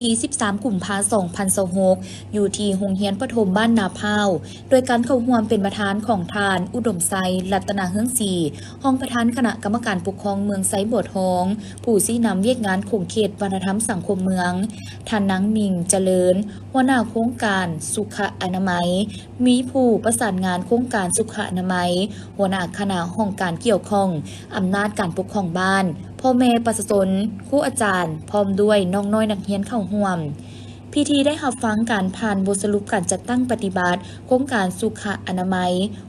ທີສິບສາມ ກຸມພາ ສອງພັນຊາວຫົກ ຢູ່ທີ່ໂຮງຮຽນປະຖົມບ້ານນາພ້າວ ໂດຍການເຂົ້າຮ່ວມເປັນປະທານຂອງທ່ານ ອຸດົມໄຊ ລັດຕະນະເຮືອງສີ ຮອງປະທານຄະນະກຳມະການປົກຄອງເມືອງໄຊບົວທອງ, ຜູ້ຊີ້ນຳວຽກງານຂົງເຂດວັດທະນະທຳສັງຄົມເມືອງ, ທ່ານນາງ ມິ່ງ ຈະເລີນ ຫົວໜ້າໂຄງການສຸຂະອະນາໄມ, ມີຜູ້ປະສານງານໂຄງການສຸຂະອະນາໄມ, ຫົວໜ້າຄະນະຫ້ອງການກ່ຽວຂ້ອງ, ອຳນາດການປົກຄອງບ້ານ, ພໍ່ແມ່ປະຊາຊົນ, ຄູອາຈານ ພ້ອມດ້ວຍນ້ອງນ້ອຍນັກຮຽນເຂົ້າຮ່ວມ. ພິທີໄດ້ຮັບຟັງການຜ່ານບົດສະຫຼຸບການຈັດຕັ້ງປະຕິບັດໂຄງການສຸຂະອະນາໄມ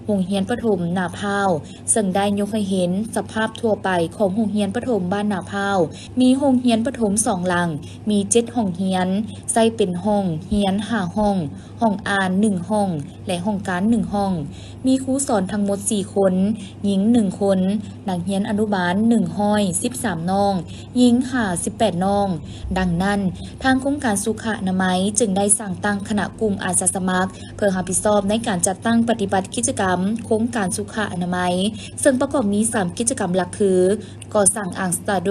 ໂຮງຮຽນປະຖົມນາພ້າວ, ເຊິ່ງໄດ້ຍົກໃຫ້ເຫັນສະພາບທົ່ວໄປຂອງໂຮງຮຽນປະຖົມບ້ານນາພ້າວ. ມີໂຮງຮຽນປະຖົມສອງຫຼັງ, ມີເຈັດຫ້ອງຮຽນ, ໃຊ້ເປັນຫ້ອງຮຽນຫ້າຫ້ອງ, ຫ້ອງອ່ານໜຶ່ງຫ້ອງ ແລະ ຫ້ອງການໜຶ່ງຫ້ອງ. ມີຄູສອນທັງໝົດສີ່ຄົນ, ຍິງໜຶ່ງຄົນ, ນັກຮຽນອະນຸບານໜຶ່ງຮ້ອຍສິບສາມນ້ອງ, ຍິງຫ້າສິບແປດນ້ອງ. ດັ່ງນັ້ນ, ທາງໂຄງການສຸຂະອະນາໄມຈຶ່ງໄດ້ສ້າງຕັ້ງຄະນະກຸ່ມອາສາສະໝັກ ເພື່ອຮັບຜິດຊອບໃນການຈັດຕັ້ງປະຕິບັດກິດຈະກຳໂຄງການສຸຂະອະນາໄມ, ເຊິ່ງປະກອບມີສາມກິດຈະກຳຫຼັກຄື ກໍ່ສ້າງອ່າງສະຕາໂດ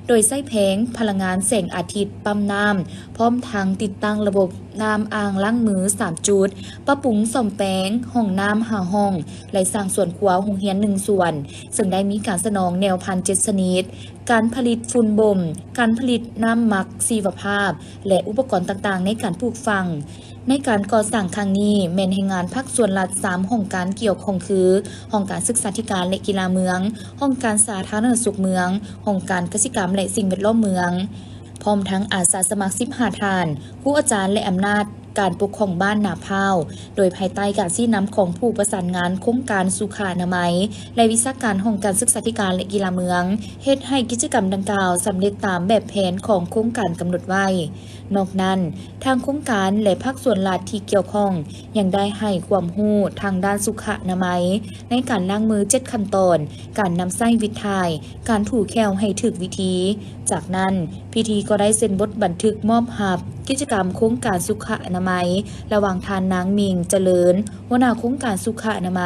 ໂດຍໃຊ້ແຜງພະລັງງານແສງອາທິດປ້ຳນ້ຳ, ພ້ອມທັງຕິດຕັ້ງລະບົບນ້ຳອ່າງລ້າງມືສາມຈຸດ, ປັບປຸງສ້ອມແປງຫ້ອງນ້ຳຫ້າຫ້ອງ ແລະ ສ້າງສວນຄົວໂຮງຮຽນໜຶ່ງສວນ, ເຊິ່ງໄດ້ມີການສະໜອງແນວພັນເຈັດຊະນິດ, ການຜະລິດຝຸ່ນບົ່ມ, ການຜະລິດນ້ຳໝັກຊີວະພາບ ແລະ ອຸປະກອນຕ່າງໆໃນການປູກຝັງ. ໃນການກໍ່ສ້າງຄັ້ງນີ້ ແມ່ນແຮງງານພາກສ່ວນລັດສາມຫ້ອງການກ່ຽວຂ້ອງຄື ຫ້ອງການສຶກສາທິການ ແລະ ກິລາເມືອງ, ຫ້ອງການສາທາລະນະສຸກເມືອງ, ຫ້ອງການກະສິກຳ ແລະ ສິ່ງແວດລ້ອມເມືອງ, ພ້ອມທັງອາສາສະໝັກສິບຫ້າທ່ານ, ຄູອາຈານ ແລະ ອຳນາດການປົກຄອງບ້ານນາພ້າວ, ໂດຍພາຍໃຕ້ການຊີ້ນຳຂອງຜູ້ປະສານງານໂຄງການສຸຂະອະນາໄມ ແລະ ວິຊາການຫ້ອງການສຶກສາທິການ ແລະ ກິລາເມືອງ, ເຮັດໃຫ້ກິດຈະກຳດັ່ງກ່າວສຳເລັດຕາມແບບແຜນຂອງໂຄງການກຳນົດໄວ້. ນອກນັ້ນ, ທາງໂຄງການ ແລະ ພາກສ່ວນລັດທີ່ກ່ຽວຂ້ອງ ຍັງໄດ້ໃຫ້ຄວາມຮູ້ທາງດ້ານສຸຂະອະນາໄມ ໃນການລ້າງມືເຈັດຂັ້ນຕອນ, ການນຳໃຊ້ວິດຖ່າຍ, ການຖູແຂ້ວໃຫ້ຖືກວິທີ. ຈາກນັ້ນ, ພິທີກໍໄດ້ເຊັນບົດບັນທຶກມອບຮັບກິດຈະກຳໂຄງການສຸຂະອະນາໄມ ລະຫວ່າງທ່ານນາງ ມິ່ງ ຈະເລີນ ຫົວໜ້າໂຄງການສຸຂະອະນາໄມ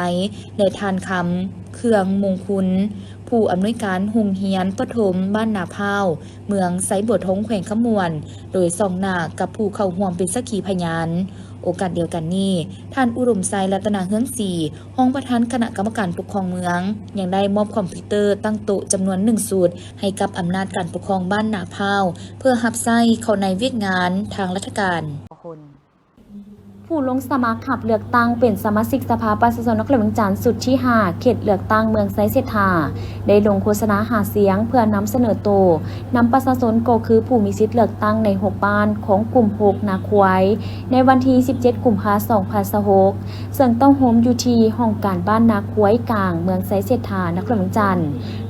ແລະ ທ່ານ ຄຳ ເຄືອງມົງຄຸນ ຜູ້ອຳນວຍການໂຮງຮຽນປະຖົມບ້ານນາພ້າວ ເມືອງໄຊບົວທອງ ແຂວງຄຳມ່ວນ ໂດຍສ່ອງໜ້າກັບຜູ້ເຂົ້າຮ່ວມເປັນສັກຂີພະຍານ. ໂອກາດດຽວກັນນີ້, ທ່ານ ອຸດົມໄຊ ລັດຕະນະເຮືອງສີ ຮອງປະທານຄະນະກຳມະການປົກຄອງເມືອງ ຍັງໄດ້ມອບຄອມພິວເຕີຕັ້ງໂຕະຈຳນວນໜຶ່ງຊຸດ ໃຫ້ກັບອຳນາດການປົກຄອງບ້ານນາພ້າວ ເພື່ອຮັບໃຊ້ເຂົ້າໃນວຽກງານທາງລັດຖະການ. ຜູ້ລົງສະໝັກຮັບເລືອກຕັ້ງເປັນສະມາຊິກສະພາປະຊາຊົນນະຄອນຫຼວງວຽງຈັນຊຸດທີຫ້າ ເຂດເລືອກຕັ້ງເມືອງໄຊເສດຖາ ໄດ້ລົງໂຄສະນາຫາສຽງເພື່ອນຳສະເໜີໂຕນຳປະຊາຊົນ ກໍຄືຜູ້ມີສິດເລືອກຕັ້ງໃນຫົກບ້ານຂອງກຸ່ມຫົກນາຄວາຍ ໃນວັນທີສິບເຈັດ ກຸມພາ ສອງພັນຊາວຫົກ ເຊິ່ງຕ້ອງໂຮມຢູ່ທີ່ຫ້ອງການບ້ານນາຄວາຍກາງ ເມືອງໄຊເສດຖາ ນະຄອນຫຼວງວຽງຈັນ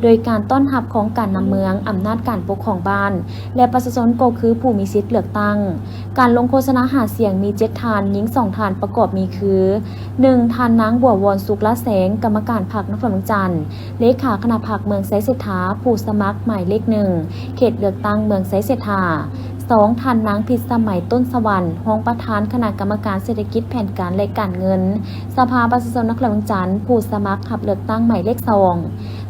ໂດຍການຕ້ອນຮັບຂອງການນຳເມືອງ, ອຳນາດການປົກຄອງບ້ານ ແລະ ປະຊາຊົນ ກໍຄືຜູ້ມີສິດເລືອກຕັ້ງ. ການລົງໂຄສະນາຫາສຽງມີເຈັດທ່ານ, ຍິງສອງທ່ານ, ປະກອບມີຄື ໜຶ່ງ ທ່ານນາງ ບົວວອນ ສຸກລະແສງ ກຳມະການພັກນະຄອນຫຼວງວຽງຈັນ, ເລຂາຄະນະພັກເມືອງໄຊເສດຖາ, ຜູ້ສະໝັກໝາຍເລກໜຶ່ງ ເຂດເລືອກຕັ້ງເມືອງໄຊເສດຖາ. ສອງ ທ່ານນາງ ພິດສະໄໝ ຕົ້ນສະຫວັນ ຮອງປະທານຄະນະກຳມະການເສດຖະກິດ, ແຜນການ ແລະ ການເງິນ ສະພາປະຊາຊົນນະຄອນຫຼວງວຽງຈັນ ຜູ້ສະໝັກຮັບເລືອກຕັ້ງໝາຍເລກສອງ.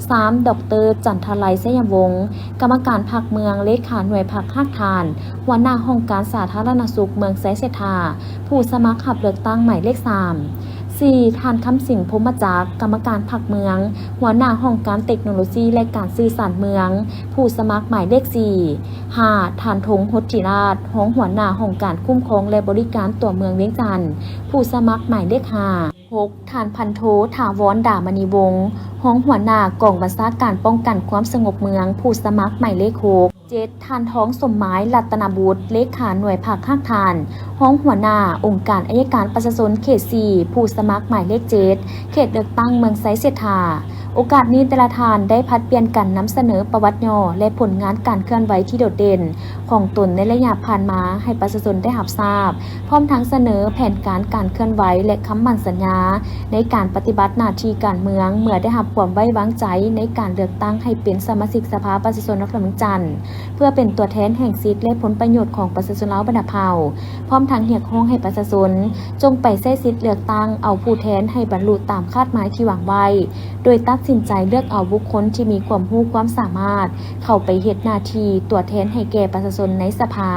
ສາມ ດອກເຕີ ຈັນທະໄລ ໄຊຍະວົງ ກຳມະການພັກເມືອງ, ເລຂາໜ່ວຍພັກຮາກຖານ, ຫົວໜ້າຫ້ອງການສາທາລະນະສຸກເມືອງໄຊເສດຖາ, ຜູ້ສະໝັກຮັບເລືອກຕັ້ງໝາຍເລກສາມ. ສີ່ ທ່ານ ຄຳສິງ ພົມມະຈັກ ກຳມະການພັກເມືອງ, ຫົວໜ້າຫ້ອງການເຕັກໂນໂລຊີ ແລະ ການສື່ສານເມືອງ, ຜູ້ສະໝັກໝາຍເລກສີ່. ຫ້າ ທ່ານ ທົງ ຫົດທິລາດ ຮອງຫົວໜ້າຫ້ອງການຄຸ້ມຄອງ ແລະ ບໍລິການຕົວເມືອງວຽງຈັນ, ຜູ້ສະໝັກໝາຍເລກຫ້າ. ຫົກ ທ່ານ ພັນໂທ ຖາວອນ ດາມະນີວົງ ຮອງຫົວໜ້າກອງບັນຊາການປ້ອງກັນຄວາມສະຫງົບເມືອງ, ຜູ້ສະໝັກໝາຍເລກຫົກ. ເຈັດ ທ່ານ ທອງ ສົມໝາຍ ລັດຕະນະບຸດ ເລຂາໜ່ວຍພັກຮາກຖານ ຮອງຫົວໜ້າອົງການໄອຍະການປະຊາຊົນເຂດສີ່ ຜູ້ສະໝັກໝາຍເລກເຈັດ ເຂດເລືອກຕັ້ງເມືອງໄຊເສດຖາ. ໂອກາດນີ້ແຕ່ລະທ່ານໄດ້ຜັດປ່ຽນກັນນຳສະເໜີປະຫວັດຫຍໍ້ ແລະ ຜົນງານການເຄື່ອນໄຫວທີ່ໂດດເດັ່ນຂອງຕົນໃນໄລຍະຜ່ານມາໃຫ້ປະຊາຊົນໄດ້ຮັບຊາບ, ພ້ອມທັງສະເໜີແຜນການການເຄື່ອນໄຫວ ແລະ ຄຳໝັ້ນສັນຍາໃນການປະຕິບັດໜ້າທີ່ການເມືອງ ເມື່ອໄດ້ຮັບຄວາມໄວ້ວາງໃຈໃນການເລືອກຕັ້ງໃຫ້ເປັນສະມາຊິກສະພາປະຊາຊົນນະຄອນຫຼວງວຽງຈັນ. ເພື່ອເປັນຕົວແທນແຫ່ງສິດ ແລະ ຜົນປະໂຫຍດຂອງປະຊາຊົນລາວບັນດາເຜົ່າ, ພ້ອມທັງຮຽກຮ້ອງໃຫ້ປະຊາຊົນຈົ່ງໄປໃຊ້ສິດເລືອກຕັ້ງເອົາຜູ້ແທນໃຫ້ບັນລຸຕາມຄາດໝາຍທີ່ວາງໄວ້, ໂດຍຕັດສິນໃຈເລືອກເອົາບຸກຄົນທີ່ມີຄວາມຮູ້ຄວາມສາມາດເຂົ້າໄປເຮັດໜ້າທີ່ຕົວແທນໃຫ້ແກ່ປະຊາຊົນໃນສະພາ,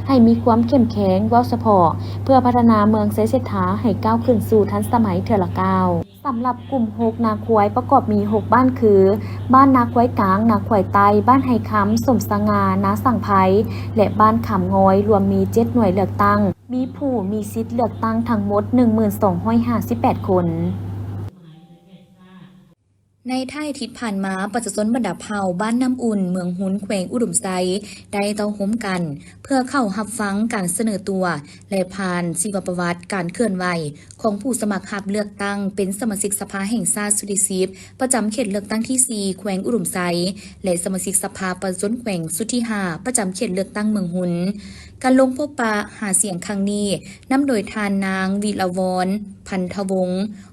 ໃຫ້ມີຄວາມເຂັ້ມແຂງ, ເວົ້າສະເພາະເພື່ອພັດທະນາເມືອງໄຊເສດຖາໃຫ້ກ້າວຂຶ້ນສູ່ທັນສະໄໝເທື່ອລະກ້າວ. ສຳລັບກຸ່ມຫົກນາຄວາຍປະກອບມີຫົກບ້ານຄື ບ້ານນາຄວາຍກາງ, ນາຄວາຍໃຕ້, ບ້ານໄຮຄຳ, ສົມສະຫງ່າ, ນາສັງໄພ ແລະ ບ້ານຄຳງອຍ, ລວມມີເຈັດໜ່ວຍເລືອກຕັ້ງ, ມີຜູ້ມີສິດເລືອກຕັ້ງທັງໝົດໜຶ່ງໝື່ນສອງຮ້ອຍຫ້າສິບແປດຄົນ. ໃນທ້າຍອາທິດຜ່ານມາ, ປະຊາຊົນບັນດາເຜົ່າບ້ານນ້ຳອຸ່ນ, ເມືອງຮຸນ, ແຂວງອຸດົມໄຊ ໄດ້ເຕົ້າໂຮມກັນ ເພື່ອເຂົ້າຮັບຟັງການສະເໜີຕົວ ແລະ ຜ່ານຊີວະປະຫວັດການເຄື່ອນໄຫວຂອງຜູ້ສະໝັກຮັບເລືອກຕັ້ງເປັນສະມາຊິກສະພາແຫ່ງຊາດຊຸດທີສິບ ປະຈຳເຂດເລືອກຕັ້ງທີສີ່ ແຂວງອຸດົມໄຊ ແລະ ສະມາຊິກສະພາປະຊາຊົນແຂວງຊຸດທີຫ້າ ປະຈຳເຂດເລືອກຕັ້ງເມືອງຮຸນ. ການລົງພົບປະຫາສຽງຄັ້ງນີ້ ນຳໂດຍທ່ານນາງ ວິລະວອນ ພັນທະວົງ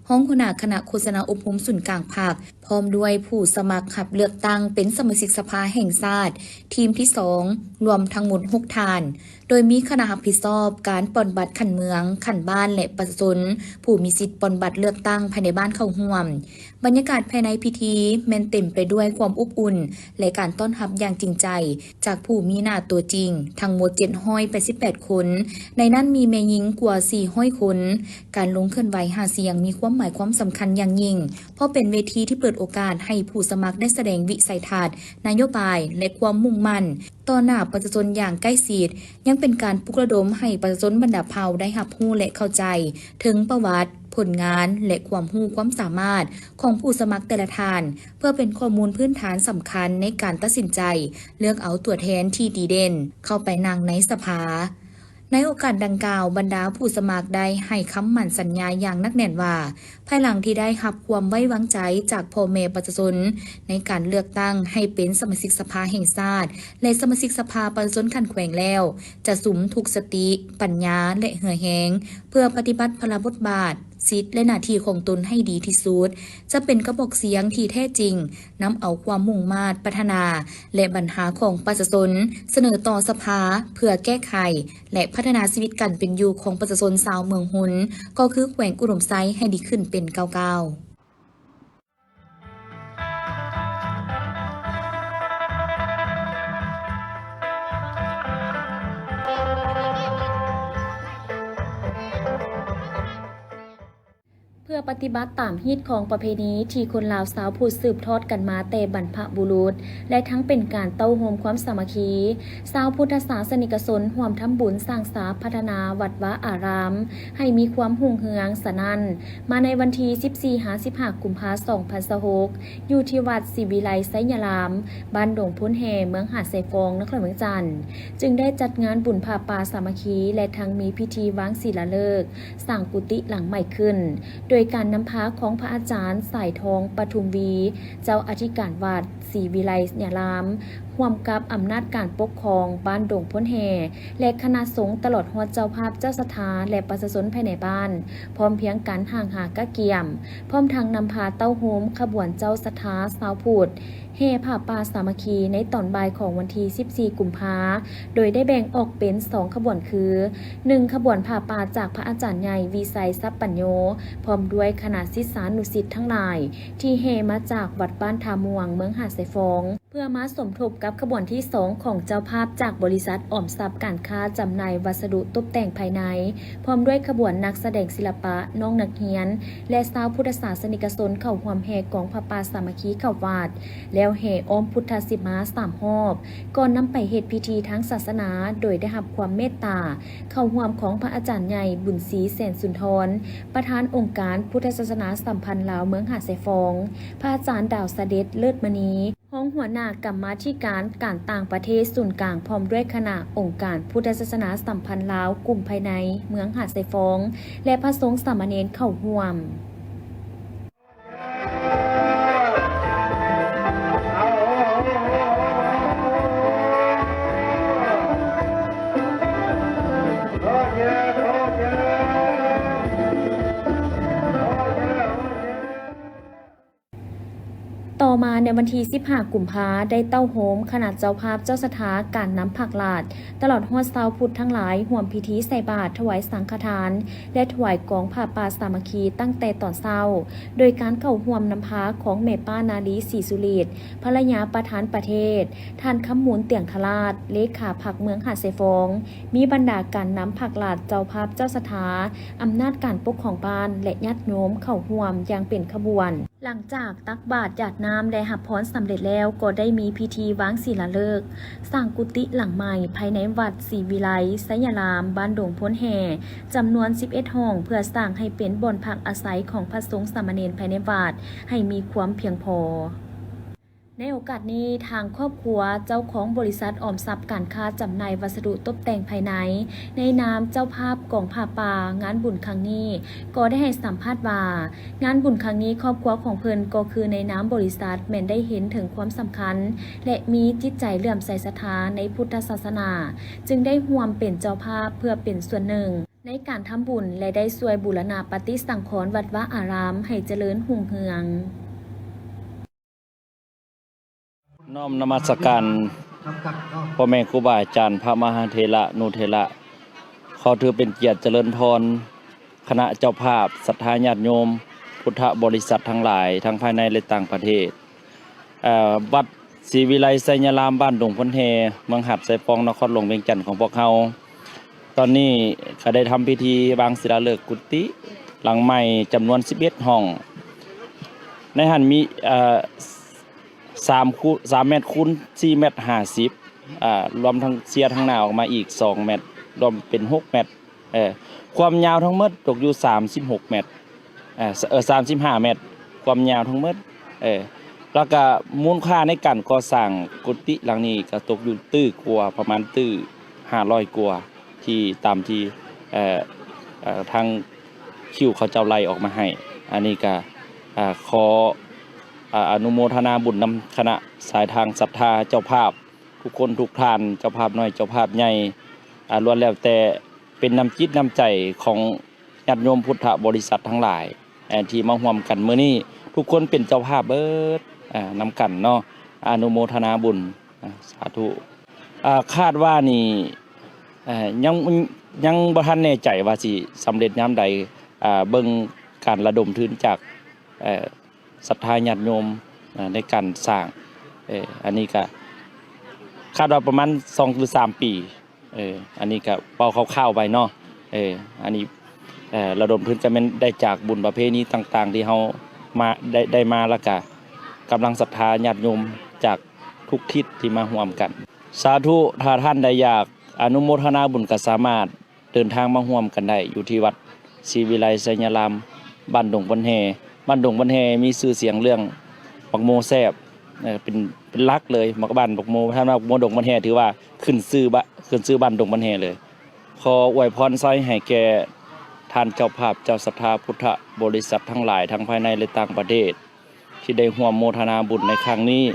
ຮອງຫົວໜ້າຄະນະໂຄສະນາອົບຮົມສູນກາງພັກ ພ້ອມດ້ວຍຜູ້ສະໝັກຮັບເລືອກຕັ້ງເປັນສະມາຊິກສະພາແຫ່ງຊາດ ທີມທີສອງ ລວມທັງໝົດຫົກທ່ານ, ໂດຍມີຄະນະຮັບຜິດຊອບການປ່ອນບັດຂັ້ນເມືອງ, ຂັ້ນບ້ານ ແລະ ປະຊາຊົນຜູ້ມີສິດປ່ອນບັດເລືອກຕັ້ງພາຍໃນບ້ານເຂົ້າຮ່ວມ. ບັນຍາກາດພາຍໃນພິທີແມ່ນເຕັມໄປດ້ວຍຄວາມອົບອຸ່ນ ແລະ ການຕ້ອນຮັບຢ່າງຈິງໃຈ ຈາກຜູ້ມີໜ້າຕົວຈິງທັງໝົດເຈັດຮ້ອຍແປດສິບແປດຄົນ, ໃນນັ້ນມີແມ່ຍິງກວ່າສີ່ຮ້ອຍຄົນ. ການລົງເຄື່ອນໄຫວຫາສຽງມີຄວາມໝາຍຄວາມສຳຄັນຢ່າງຍິ່ງ ເພາະເປັນເວທີທີ່ເປີດໂອກາດໃຫ້ຜູ້ສະໝັກໄດ້ສະແດງວິໄສທັດ, ນະໂຍບາຍ ແລະ ຄວາມມຸ່ງໝັ້ນຕໍ່ໜ້າປະຊາຊົນຢ່າງໃກ້ຊິດ, ຍັງເປັນການປຸກລະດົມໃຫ້ປະຊາຊົນບັນດາເຜົ່າໄດ້ຮັບຮູ້ ແລະ ເຂົ້າໃຈເຖິງປະຫວັດ, ຜົນງານ ແລະ ຄວາມຮູ້ຄວາມສາມາດຂອງຜູ້ສະໝັກແຕ່ລະທ່ານ ເພື່ອເປັນຂໍ້ມູນພື້ນຖານສຳຄັນໃນການຕັດສິນໃຈເລືອກເອົາຕົວແທນທີ່ດີເດັ່ນເຂົ້າໄປນັ່ງໃນສະພາ. ໃນໂອກາດດັ່ງກ່າວ, ບັນດາຜູ້ສະໝັກໄດ້ໃຫ້ຄຳໝັ້ນສັນຍາຢ່າງໜັກແໜ້ນວ່າ, ພາຍຫຼັງທີ່ໄດ້ຮັບຄວາມໄວ້ວາງໃຈຈາກພໍ່ແມ່ປະຊາຊົນໃນການເລືອກຕັ້ງໃຫ້ເປັນສະມາຊິກສະພາແຫ່ງຊາດ ແລະ ສະມາຊິກສະພາປະຊາຊົນຂັ້ນແຂວງແລ້ວ, ຈະສຸມທຸກສະຕິ, ປັນຍາ ແລະ ເຫື່ອແຮງ ເພື່ອປະຕິບັດພາລະບົດບາດ, ສິດ ແລະ ໜ້າທີ່ຂອງຕົນໃຫ້ດີທີ່ສຸດ, ຈະເປັນກະບອກສຽງທີ່ແທ້ຈິງ, ນຳເອົາຄວາມມຸ່ງມາດພັດທະນາ ແລະ ບັນຫາຂອງປະຊາຊົນສະເໜີຕໍ່ສະພາ ເພື່ອແກ້ໄຂ ແລະ ພັດທະນາຊີວິດການເປັນຢູ່ຂອງປະຊາຊົນຊາວເມືອງຮຸນ ກໍຄືແຂວງອຸດົມໄຊ ໃຫ້ດີຂຶ້ນເປັນກ້າວໆ. ເພື່ອປະຕິບັດຕາມຮີດຄອງປະເພນີທີ່ຄົນລາວຊາວພຸດສືບທອດກັນມາແຕ່ບັນພະບຸລຸດ ແລະ ທັງເປັນການເຕົ້າໂຮມຄວາມສາມັກຄີ, ຊາວພຸດທະສາສະນິກະຊົນຮ່ວມທຳບຸນສ້າງສາພັດທະນາວັດວາອາຣາມໃຫ້ມີຄວາມຮຸ່ງເຮືອງ. ສະນັ້ນ, ມາໃນວັນທີສິບສີ່ຫາສິບຫ້າ ກຸມພາ ສອງພັນຊາວຫົກ ຢູ່ທີ່ວັດສີວິໄລໄຊຍະລາມ, ບ້ານດົງໂພນແຮ່, ເມືອງຫາດຊາຍຟອງ, ນະຄອນຫຼວງວຽງຈັນ, ຈຶ່ງໄດ້ຈັດງານບຸນຜ້າປ່າສາມັກຄີ ແລະ ທັງມີພິທີວາງສິລາເລີກ ສ້າງກຸຕິຫຼັງໃໝ່ຂຶ້ນ, ໂດຍການນຳພາຂອງພະອາຈານ ສາຍທອງ ປະທຸມວີ ເຈົ້າອະທິການວັດສີວິໄລຍາລາມ, ຮ່ວມກັບອຳນາດການປົກຄອງບ້ານດົງໂພນແຮ່ ແລະ ຄະນະສົງ, ຕະຫຼອດຮອດເຈົ້າພາບ, ເຈົ້າສັດທາ ແລະ ປະຊາຊົນພາຍໃນບ້ານ, ພ້ອມພຽງກັນຫ້າງຫາກະກຽມ, ພ້ອມທັງນຳພາເຕົ້າໂຮມຂະບວນເຈົ້າສັດທາຊາວພຸດ ແຫ່ຜ້າປ່າສາມັກຄີໃນຕອນບ່າຍຂອງວັນທີສິບສີ່ ກຸມພາ, ໂດຍໄດ້ແບ່ງອອກເປັນສອງຂະບວນຄື, ໜຶ່ງ ຂະບວນຜ້າປ່າຈາກພະອາຈານໃຫຍ່ ວິໄຊ ສັບປັນໂຍ ພ້ອມດ້ວຍຄະນະສິດສານຸສິດທັງຫຼາຍ ທີ່ແຫ່ມາຈາກວັດບ້ານທ່າມ່ວງ ເມືອງຫາດຊາຍຟອງ ເພື່ອມາສົມທົບກັບຂະບວນທີສອງຂອງເຈົ້າພາບຈາກບໍລິສັດອອມຊັບການຄ້າຈຳໜ່າຍວັດສະດຸຕົບແຕ່ງພາຍໃນ, ພ້ອມດ້ວຍຂະບວນນັກສະແດງສິລະປະ, ນ້ອງນັກຮຽນ ແລະ ຊາວພຸດທະສາສະນິກະຊົນເຂົ້າຮ່ວມແຫ່ກອງຜ້າປ່າສາມັກຄີເຂົ້າວັດ, ແລ້ວແຫ່ອ້ອມພຸດທະສີມາສາມຮອບ, ກ່ອນນຳໄປເຮັດພິທີທາງສາສະໜາ, ໂດຍໄດ້ຮັບຄວາມເມດຕາເຂົ້າຮ່ວມຂອງພະອາຈານໃຫຍ່ບຸນສີ ແສນສຸນທອນ, ປະທານອົງການພຸດທະສາສະໜາສຳພັນລາວເມືອງຫາດຊາຍຟອງ, ພະອາຈານດາວສະເດັດ ເລີດມະນີ, ຮອງຫົວໜ້າກຳມາທິການການຕ່າງປະເທດສູນກາງ ພ້ອມດ້ວຍຄະນະອົງການພຸດທະສາສະໜາສຳພັນລາວກຸ່ມພາຍໃນເມືອງຫາດຊາຍຟອງ ແລະ ພະສົງສາມະເນນເຂົ້າຮ່ວມ. ຕໍ່ມາໃນ ໃນວັນທີສິບຫ້າ ກຸມພາ ໄດ້ເຕົ້າໂຮມຄະນະເຈົ້າພາບເຈົ້າສັດທາການນຳພາກລັດ ຕະຫຼອດຮອດຊາວພຸດທັງຫຼາຍ ຮ່ວມພິທີໃສ່ບາດ, ຖວາຍສັງຄະທານ ແລະ ຖວາຍກອງຜ້າປ່າສາມັກຄີຕັ້ງແຕ່ຕອນເຊົ້າ ໂດຍການເຂົ້າຮ່ວມນຳພາຂອງແມ່ປ້ານາລີ ສີສຸລິດ ພັນລະຍາປະທານປະເທດ, ທ່ານ ຄຳມູນ ຕຽງທະລາດ ເລຂາພັກເມືອງຫາດຊາຍຟອງ, ມີບັນດາການນຳພາກລັດ, ເຈົ້າພາບເຈົ້າສັດທາ, ອຳນາດການປົກຄອງບ້ານ ແລະ ຍາດໂຍມເຂົ້າຮ່ວມຢ່າງເປັນຂະບວນ. ຫຼັງຈາກຕັກບາດຢາດນ້ຳ ແລະ ຮັບພອນສຳເລັດແລ້ວ, ກໍໄດ້ມີພິທີວາງສີລາເລີກ ສ້າງກຸຕິຫຼັງໃໝ່ພາຍໃນວັດສີວິໄລໄຊຍະລາມ ບ້ານດົງໂພນແຮ່ ຈຳນວນສິບເອັດຫ້ອງ ເພື່ອສ້າງໃຫ້ເປັນບ່ອນພັກອາໄສຂອງພະສົງສາມະເນນພາຍໃນວັດ ໃຫ້ມີຄວາມພຽງພໍ. ໃນໂອກາດນີ້, ທາງຄອບຄົວເຈົ້າຂອງບໍລິສັດອອມຊັບການຄ້າຈຳໜ່າຍວັດສະດຸຕົບແຕ່ງພາຍໃນ ໃນນາມເຈົ້າພາບກອງຜ້າປ່າ ງານບຸນຄັ້ງນີ້ ກໍໄດ້ໃຫ້ສຳພາດວ່າ ງານບຸນຄັ້ງນີ້ ຄອບຄົວຂອງເພິ່ນ ກໍຄືໃນນາມບໍລິສັດ ແມ່ນໄດ້ເຫັນເຖິງຄວາມສຳຄັນ ແລະ ມີຈິດໃຈເຫຼື້ອມໃສສັດທາໃນພຸດທະສາສະໜາ, ຈຶ່ງໄດ້ຮ່ວມເປັນເຈົ້າພາບເພື່ອເປັນສ່ວນໜຶ່ງໃນການທຳບຸນ ແລະ ໄດ້ຊ່ວຍບູລະນະປະຕິສັງຂອນວັດວາອາຣາມໃຫ້ຈະເລີນຮຸ່ງເຮືອງ. ນ້ອມນະມັດສະການພໍ່ແມ່ຄູບາອາຈານ ພະມະຫາເຖລະນຸເຖລະ, ຂໍຖືເປັນກຽດຈະເລີນພອນຄະນະເຈົ້າພາບ, ສັດທາຍາດໂຍມ, ພຸດທະບໍລິສັດທັງຫຼາຍ ທັງພາຍໃນ ແລະ ຕ່າງປະເທດ. ເອີ ວັດ ສີວິໄລໄຊຍະລາມ ບ້ານດົງໂພນແຮ່ ເມືອງຫາດຊາຍຟອງ ນະຄອນຫຼວງວຽງຈັນຂອງພວກເຮົາ ຕອນນີ້ກໍໄດ້ທຳພິທີວາງສີລາເລີກກຸຕິຫຼັງໃໝ່ຈຳນວນສິບເອັດຫ້ອງ. ໃນຫັ້ນມີ ເອີ ສາມ ຄູ ສາມແມັດຄູນສີ່ແມັດຫ້າສິບ ອາ ລວມທັງເຊຍທັງໜ້າອອກມາອີກສອງແມັດ ລວມເປັນຫົກແມັດ. ເອີ ຄວາມຍາວທັງໝົດຕົກຢູ່ສາມສິບຫົກແມັດ ເອີ ສ- ເອີ ສາມສິບຫ້າແມັດ ຄວາມຍາວທັງໝົດ. ເອີ ແລ້ວກະມູນຄ່າໃນການກໍ່ສ້າງກຸຕິຫຼັງນີ້ກະຕົກຢູ່ຕື້ກວ່າ ປະມານຕື້ຫ້າຮ້ອຍກວ່າ ທີ່ຕາມທີ່ ເອີ ເອີ ທາງຄິວເຂົາເຈົ້າໄລ່ອອກມາໃຫ້. ອັນນີ້ກະ ອາ ຂໍ ອາ ອະນຸໂມທະນາບຸນນຳຄະນະສາຍທາງສັດທາເຈົ້າພາບ ທຸກຄົນທຸກທ່ານ, ເຈົ້າພາບນ້ອຍເຈົ້າພາບໃຫຍ່ ອາ ລ້ວນແລ້ວແຕ່ເປັນນ້ຳຈິດນ້ຳໃຈຂອງຍາດໂຍມພຸດທະບໍລິສັດທັງຫຼາຍ ເອີ ທີ່ມາຮ່ວມກັນມື້ນີ້. ທຸກຄົນເປັນເຈົ້າພາບເບີດ ອາ ນຳກັນເນາະ. ອະນຸໂມທະນາບຸນ ອາ ສາທຸ. ອາ ຄາດວ່ານີ້ ເອີ ຍັງ ຍັງບໍ່ທັນແນ່ໃຈວ່າຊິສຳເລັດຍາມໃດ ອາ ເບິ່ງການລະດົມທຶນຈາກ ເອີ ສັດທາຍາດໂຍມ ເອີ ໃນການສ້າງ ເອີ ອັນນີ້ກະຄາດວ່າປະມານສອງຫຼືສາມປີ. ເອີ ອັນນີ້ກະເວົ້າຄ່າວໆໄປເນາະ. ເອີ ອັນນີ້ ເອີ ລະດົມທຶນກະແມ່ນໄດ້ຈາກບຸນປະເພນີຕ່າງໆທີ່ເຮົາມາ ໄດ້ ໄດ້ມາ ແລ້ວກະກຳລັງສັດທາຍາດໂຍມຈາກທຸກທິດທີ່ມາຮ່ວມກັນ. ສາທຸ. ຖ້າທ່ານໃດຢາກອະນຸໂມທະນາບຸນກະສາມາດ ເດີນທາງມາຮ່ວມກັນໄດ້ຢູ່ທີ່ວັດສີວິໄລໄຊຍະລາມ ບ້ານດົງບອນແຮ່. ບ້ານດົງບອນແຮ່ມີຊື່ສຽງເລື່ອງໝາກໂມແຊບ ເອີ ເປັນ ເປັນຫຼັກເລີຍ ໝາກ ບ້ານໝາກໂມ. ທ່ານວ່າໝາກໂມດົງບອນແຮ່ ຖືວ່າຂຶ້ນຊື່ບ້ານ ຂຶ້ນຊື່ບ້ານດົງບອນແຮ່ເລີຍ. ຂໍອວຍພອນໄຊໃຫ້ແກ່ທ່ານເຈົ້າພາບເຈົ້າສັດທາພຸດທະບໍລິສັດທັງຫຼາຍ ທັງພາຍໃນ ແລະ ຕ່າງປະເທດ ທີ່ໄດ້ຮ່ວມໂມທະນາບຸນໃນຄັ້ງນີ້.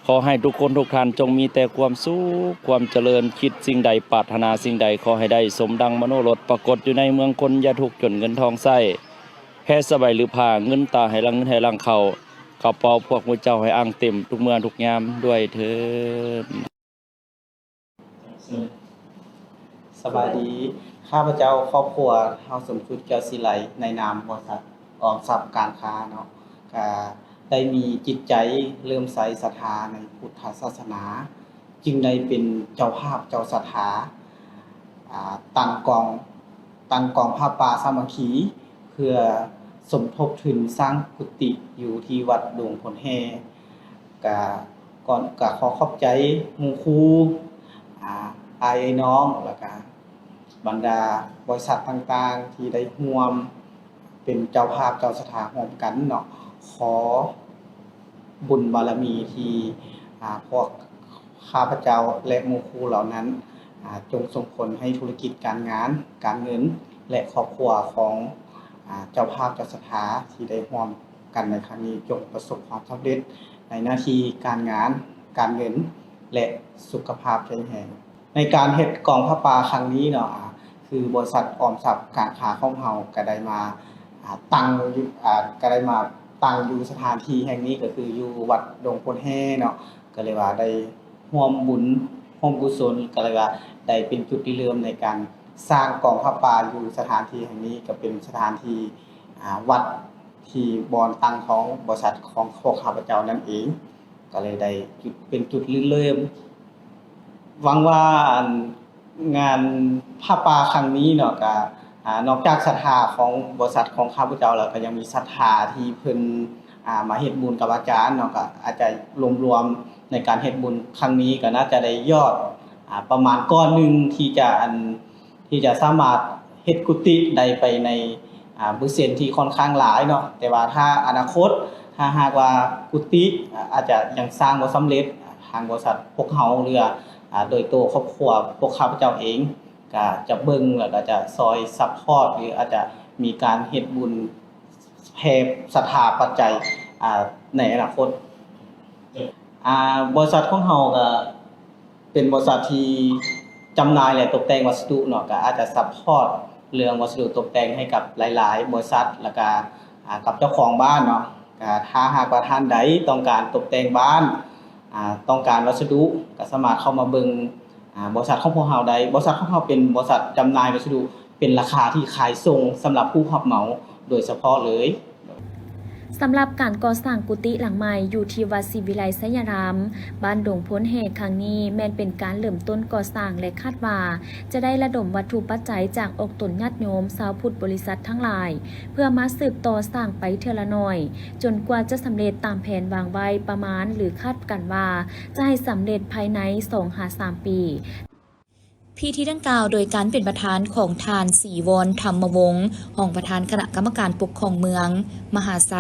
ຂໍໃຫ້ທຸກຄົນທຸກທ່ານຈົ່ງມີແຕ່ຄວາມສຸກ, ຄວາມຈະເລີນ, ຄິດສິ່ງໃດ, ປາດຖະໜາສິ່ງໃດ, ຂໍໃຫ້ໄດ້ສົມດັ່ງມະໂນລົດ, ປາກົດຢູ່ໃນເມືອງຄົນ, ຢ່າທຸກຈົນເງິນທອງໃຊ້, ແພສະບາຍຫຼືຜ້າ, ເງິນຕາໃຫ້ຫຼັ່ງ, ເງິນໃຫ້ຫຼັ່ງເຂົ້າ, ກະເປົາພວກໝູ່ເຈົ້າໃຫ້ອ່າງເຕັມທຸກເມື່ອທຸກຍາມດ້ວຍເທີ້ນ. ສະບາຍດີ. ຂ້າພະເຈົ້າຄອບຄົວທ້າວສົມຈຸດ ແກ້ວສີໄລ ໃນນາມບໍລິສັດອອມຊັບການຄ້າເນາະ ກະໄດ້ມີຈິດໃຈເຫຼື້ອມໃສສັດທາໃນພຸດທະສາສະໜາ ຈຶ່ງໄດ້ເປັນເຈົ້າພາບເຈົ້າສັດທາ ອາ ຕັ້ງກອງ ຕັ້ງກອງຜ້າປ່າສາມັກຄີ ເພື່ອສົມທົບທຶນສ້າງກຸຕິຢູ່ທີ່ວັດດົງໂພນແຮ່. ກະ ກ່ອນ ກະຂໍຂອບໃຈໝູ່ຄູ່ ອາ ອ້າຍເອື້ອຍນ້ອງ ແລ້ວກະບັນດາບໍລິສັດຕ່າງໆ ທີ່ໄດ້ຮ່ວມເປັນເຈົ້າພາບເຈົ້າສັດທາຮ່ວມກັນເນາະ. ຂໍບຸນບາລະມີທີ່ ອາ ພວກຂ້າພະເຈົ້າ ແລະ ໝູ່ຄູ່ເຫຼົ່ານັ້ນ ອາ ຈົ່ງສົ່ງຜົນໃຫ້ທຸລະກິດການງານ, ການເງິນ ແລະ ຄອບຄົວຂອງ ອາ ເຈົ້າພາບເຈົ້າສັດທາທີ່ໄດ້ຮ່ວມ ກັນໃນຄັ້ງນີ້ ຈົ່ງປະສົບຄວາມສຳເລັດໃນໜ້າທີ່ການງານ, ການເງິນ ແລະ ສຸຂະພາບແຂງແຮງ. ໃນການເຮັດກອງຜ້າປ່າຄັ້ງນີ້ເນາະ ອາ ຄືບໍລິສັດອອມຊັບການຄ້າຂອງເຮົາກະໄດ້ມາ ອາ ຕັ້ງ ອາ ກະໄດ້ມາ ຕັ້ງຢູ່ສະຖານທີ່ແຫ່ງນີ້ກໍຄືຢູ່ວັດດົງໂພນແຮ່ເນາະ ກໍເລີຍວ່າໄດ້ຮ່ວມບຸນຮ່ວມກຸສົນ ກໍເລີຍວ່າໄດ້ເປັນຈຸດລິເລີ່ມໃນການສ້າງກອງຜ້າປ່າຢູ່ສະຖານທີ່ແຫ່ງນີ້ ກໍເປັນສະຖານທີ່ ອ່າ ວັດທີ່ບ່ອນຕັ້ງຂອງບໍລິສັດຂອງພວກຂ້າພະເຈົ້ານັ້ນເອງ ກໍເລີຍໄດ້ຈຸດ ເປັນຈຸດລິເລີ່ມ. ຫວັງວ່າ ອັນ ງານຜ້າປ່າຄັ້ງນີ້ເນາະ ກະ ອ່າ ນອກຈາກສັດທາຂອງບໍລິສັດຂອງຂ້າພະເຈົ້າແລ້ວ ກະຍັງມີສັດທາທີ່ເພິ່ນ ອ່າ ມາເຮັດບຸນກັບອາຈານເນາະ ກະອາດຈະລວມໆ ໃນການເຮັດບຸນຄັ້ງນີ້ ກະໜ້າຈະໄດ້ຍອດ ອ່າ ປະມານກ້ອນໜຶ່ງທີ່ຈະ ອັນ ທີ່ຈະສາມາດເຮັດກຸຕິໄດ້ໄປໃນ ອ່າ ເປີເຊັນທີ່ຂ້ອນຂ້າງຫຼາຍເນາະ. ແຕ່ວ່າຖ້າອະນາຄົດ ຖ້າຫາກວ່າກຸຕິ ອາ ອາດຈະຍັງສ້າງບໍ່ສຳເລັດ ທາງບໍລິສັດພວກເຮົາ ຫຼືວ່າ ອ່າ ໂດຍໂຕຄອບຄົວພວກຂ້າພະເຈົ້າເອງ ກະຈະເບິ່ງ ແລ້ວກະຈະຊ່ອຍຊັບພອດ ຫຼືອາດຈະມີການເຮັດບຸນແຜ່ສັດທາປັດໄຈ ອ່າ ໃນອະນາຄົດ. ອ່າ ບໍລິສັດຂອງເຮົາກະເປັນບໍລິສັດທີ່ຈຳໜ່າຍ ແລະ ຕົກແຕ່ງວັດສະດຸເນາະ ກະອາດຈະຊັບພອດເລື່ອງວັດສະດຸຕົກແຕ່ງໃຫ້ກັບຫຼາຍໆ ບໍລິສັດ ແລ້ວກະ ອ່າ ກັບເຈົ້າຂອງບ້ານເນາະ. ກະຖ້າຫາກວ່າທ່ານໃດຕ້ອງການຕົກແຕ່ງບ້ານ ອ່າ ຕ້ອງການວັດສະດຸ ກະສາມາດເຂົ້າມາເບິ່ງ ອ່າ ບໍລິສັດຂອງພວກເຮົາໄດ້. ບໍລິສັດຂອງເຮົາເປັນບໍລິສັດຈຳໜ່າຍວັດສະດຸ ເປັນລາຄາທີ່ຂາຍສົ່ງສຳລັບຜູ້ຮັບເໝົາໂດຍສະເພາະເລີຍ. ສຳລັບການກໍ່ສ້າງກຸຕິຫຼັງໃໝ່ຢູ່ທີ່ວັດສີວິໄລໄຊຍາລາມ ບ້ານດົງໂພນແຮ່ ຄັ້ງນີ້ ແມ່ນເປັນການເລີ່ມຕົ້ນກໍ່ສ້າງ ແລະ ຄາດວ່າຈະໄດ້ລະດົມວັດຖຸປັດໄຈຈາກອອກຕົນຍາດໂຍມຊາວພຸດບໍລິສັດທັງຫຼາຍ ເພື່ອມາສືບຕໍ່ສ້າງໄປເທື່ອລະໜ້ອຍ ຈົນກວ່າຈະສຳເລັດຕາມແຜນວາງໄວ້ປະມານ ຫຼື ຄາດກັນວ່າຈະໃຫ້ສຳເລັດພາຍໃນສອງຫາສາມປີ. ພິທີດັ່ງກ່າວໂດຍການເປັນປະທານຂອງທ່ານ ສີວອນ ທຳມະວົງ ຮອງປະທານຄະນະກຳມະການປົກຄອງເມືອງມະຫາໄຊ,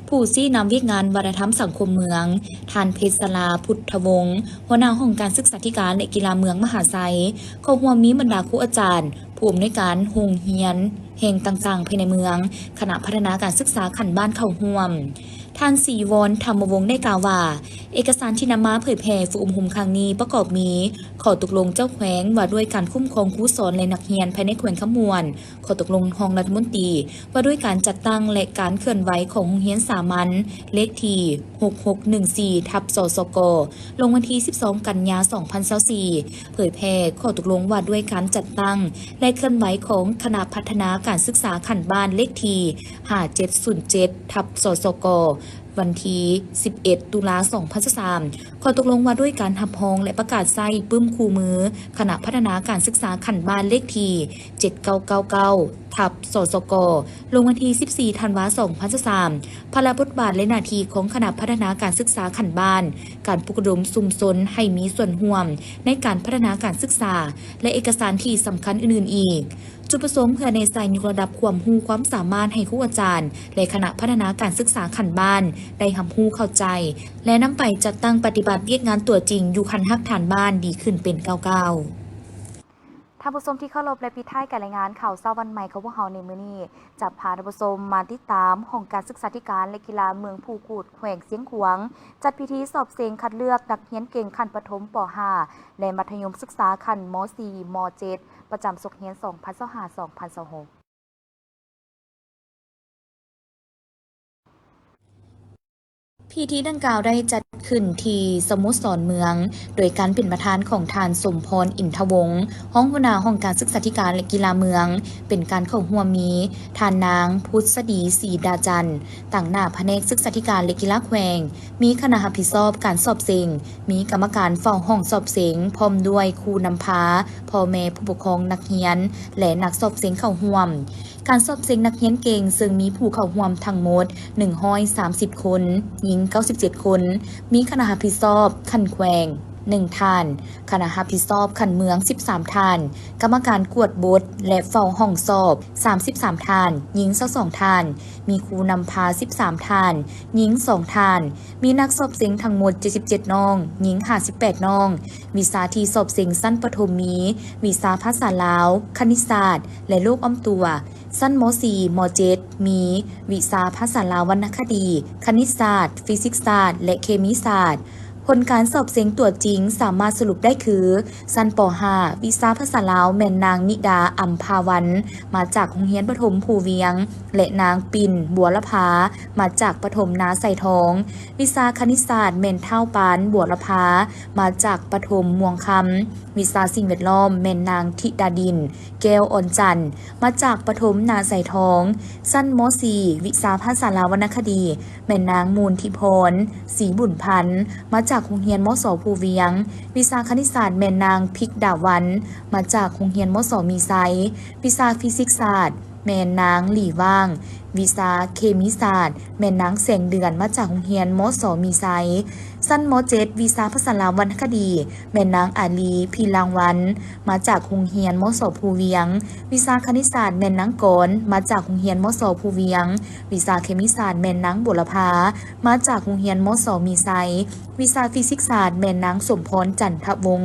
ຜູ້ຊີ້ນຳວຽກງານວັດທະນະທຳສັງຄົມເມືອງ, ທ່ານ ເພັດສະລາ ພຸດທະວົງ ຫົວໜ້າຫ້ອງການສຶກສາທິການ ແລະ ກິລາເມືອງມະຫາໄຊ, ເຂົ້າຮ່ວມມີບັນດາຄູອາຈານ, ຜູ້ອຳນວຍການໂຮງຮຽນແຫ່ງຕ່າງໆພາຍໃນເມືອງ, ຄະນະພັດທະນາການສຶກສາຂັ້ນບ້ານເຂົ້າຮ່ວມ. ທ່ານ ສີວອນ ທຳມະວົງ ໄດ້ກ່າວວ່າ ເອກະສານທີ່ນຳມາເຜີຍແຜ່ຝຶກອົບຮົມຄັ້ງນີ້ປະກອບມີ ຂໍ້ຕົກລົງເຈົ້າແຂວງວ່າດ້ວຍການຄຸ້ມຄອງຄູສອນ ແລະ ນັກຮຽນພາຍໃນແຂວງຄຳມ່ວນ, ຂໍ້ຕົກລົງຮອງລັດຖະມົນຕີວ່າດ້ວຍການຈັດຕັ້ງ ແລະ ການເຄື່ອນໄຫວຂອງໂຮງຮຽນສາມັນເລກທີ ຫົກຫົກໜຶ່ງສີ່ ທັບ ສສກ ລົງວັນທີ ສິບສອງ ກັນຍາ ສອງພັນຊາວສີ່, ເຜີຍແຜ່ຂໍ້ຕົກລົງວ່າດ້ວຍການຈັດຕັ້ງ ແລະ ເຄື່ອນໄຫວຂອງຄະນະພັດທະນາການສຶກສາຂັ້ນບ້ານເລກທີ ຫ້າເຈັດສູນເຈັດ ທັບ ສສກ ວັນທີ ສິບເອັດ ຕຸລາ ສອງພັນຊາວສາມ, ຂໍ້ຕົກລົງວ່າດ້ວຍການຮັບຮອງ ແລະ ປະກາດໃຊ້ປຶ້ມຄູ່ມືຄະນະພັດທະນາການສຶກສາຂັ້ນບ້ານເລກທີ ເຈັດເກົ້າເກົ້າເກົ້າ ທັບ ສສກ ລົງວັນທີ ສິບສີ່ ທັນວາ ສອງພັນຊາວສາມ, ພາລະບົດບາດ ແລະ ໜ້າທີ່ຂອງຄະນະພັດທະນາການສຶກສາຂັ້ນບ້ານ, ການປຸກລະດົມຊຸມຊົນໃຫ້ມີສ່ວນຮ່ວມໃນການພັດທະນາການສຶກສາ ແລະ ເອກະສານທີ່ສຳຄັນອື່ນໆອີກ. ຈຸດປະສົງເພື່ອແນໃສ່ຍົກລະດັບຄວາມຮູ້ຄວາມສາມາດໃຫ້ຄູອາຈານ ແລະ ຄະນະພັດທະນາການສຶກສາຂັ້ນບ້ານໄດ້ຮັບຮູ້ເຂົ້າໃຈ ແລະ ນຳໄປຈັດຕັ້ງປະຕິບັດວຽກງານຕົວຈິງຢູ່ຂັ້ນຮາກຖານບ້ານດີຂຶ້ນເປັນກ້າວໆ. ທ່ານຜູ້ຊົມທີ່ເຄົາລົບ ແລະ ປິດທ້າຍການລາຍງານຂ່າວເຊົ້າວັນໃໝ່ຂອງພວກເຮົາໃນມື້ນີ້ ຈະພາທ່ານຜູ້ຊົມມາຕິດຕາມຫ້ອງການສຶກສາທິການ ແລະ ກິລາເມືອງພູກູດ ແຂວງຊຽງຂວາງ ຈັດພິທີສອບເສັງຄັດເລືອກນັກຮຽນເກັ່ງຂັ້ນປະຖົມ ປໍຫ້າ ແລະ ມັດທະຍົມສຶກສາຂັ້ນ ມໍສີ່ ມໍເຈັດ ປະຈຳສົກຮຽນ ສອງພັນຊາວຫ້າ ສອງພັນຊາວຫົກ. ພິທີດັ່ງກ່າວໄດ້ຈັດຂຶ້ນທີ່ສະໂມສອນເມືອງ ໂດຍການເປັນປະທານຂອງທ່ານ ສົມພອນ ອິນທະວົງ ຮອງຫົວໜ້າຫ້ອງການສຶກສາທິການ ແລະ ກິລາເມືອງ, ເປັນການເຂົ້າຮ່ວມມີທ່ານນາງ ພຸດສະດີ ສີດາຈັນ ຕາງໜ້າພະແນກສຶກສາທິການ ແລະ ກິລາແຂວງ, ມີຄະນະຮັບຜິດຊອບການສອບເສັງ, ມີກຳມະການເຝົ້າຫ້ອງສອບເສັງ ພ້ອມດ້ວຍຄູນຳພາ, ພໍ່ແມ່ຜູ້ປົກຄອງນັກຮຽນ ແລະ ນັກສອບເສັງເຂົ້າຮ່ວມ. ການສອບເສັງນັກຮຽນເກັ່ງ ເຊິ່ງມີຜູ້ເຂົ້າຮ່ວມທັງໝົດ ໜຶ່ງຮ້ອຍສາມສິບຄົນ, ຍິງ ເກົ້າສິບເຈັດຄົນ, ມີຄະນະຮັບຜິດຊອບຂັ້ນແຂວງ ໜຶ່ງທ່ານ, ຄະນະຮັບຜິດຊອບຂັ້ນເມືອງ ສິບສາມທ່ານ, ກຳມະການກວດບົດ ແລະ ເຝົ້າຫ້ອງສອບ ສາມສິບສາມທ່ານ, ຍິງ ຊາວສອງທ່ານ, ມີຄູນຳພາ ສິບສາມທ່ານ, ຍິງ ສອງທ່ານ, ມີນັກສອບເສັງທັງໝົດ ເຈັດສິບເຈັດນ້ອງ, ຍິງ ຫ້າສິບແປດນ້ອງ. ວິຊາທີ່ສອບເສັງຊັ້ນປະຖົມມີ ວິຊາພາສາລາວ, ຄະນິດສາດ ແລະ ໂລກອ້ອມຕົວ. ຊັ້ນ ມໍສີ່ ມໍເຈັດ ມີວິຊາພາສາລາວວັນນະຄະດີ, ຄະນິດສາດ, ຟີຊິກສາດ ແລະ ເຄມີສາດ. ຜົນການສອບເສັງຕົວຈິງສາມາດສະຫຼຸບໄດ້ຄື ຊັ້ນ ປໍຫ້າ ວິຊາພາສາລາວ ແມ່ນນາງນິດາ ອຳພາວັນ ມາຈາກໂຮງຮຽນປະຖົມພູວຽງ ແລະ ນາງປິ່ນ ບົວລະພາ ມາຈາກປະຖົມນາໄຊທອງ, ວິຊາຄະນິດສາດ ແມ່ນທ້າວປານ ບົວລະພາ ມາຈາກປະຖົມມ່ວງຄຳ, ວິຊາສິ່ງແວດລ້ອມ ແມ່ນນາງທິດາດິນ ແກ້ວອ່ອນຈັນ ມາຈາກປະຖົມນາໄຊທອງ, ຊັ້ນ ມໍສີ່ ວິຊາພາສາລາວວັນນະຄະດີ ແມ່ນນາງມູນທິພອນ ສີບຸນພັນ ມາຈາກໂຮງຮຽນ ມສ ພູວຽງ, ວິຊາຄະນິດສາດ ແມ່ນນາງພິກດາວັນ ມາຈາກໂຮງຮຽນ ມສ ມີໄຊ, ວິຊາຟີຊິກສາດ ແມ່ນນາງຫຼີຫວ່າງ, ວິຊາເຄມີສາດ ແມ່ນນາງແສງເດືອນ ມາຈາກໂຮງຮຽນ ມສ ມີໄຊ, ຊັ້ນ ມໍເຈັດ ວິຊາພາສາລາວວັນນະຄະດີ ແມ່ນນາງອາລີ ພີລາງວັນ ມາຈາກໂຮງຮຽນ ມສ ພູວຽງ, ວິຊາຄະນິດສາດ ແມ່ນນາງກອນ ມາຈາກໂຮງຮຽນ ມສ ພູວຽງ, ວິຊາເຄມີສາດ ແມ່ນນາງບົວລະພາ ມາຈາກໂຮງຮຽນ ມສ ມີໄຊ, ວິຊາຟີຊິກສາດ ແມ່ນນາງສົມພອນ ຈັນທະວົງ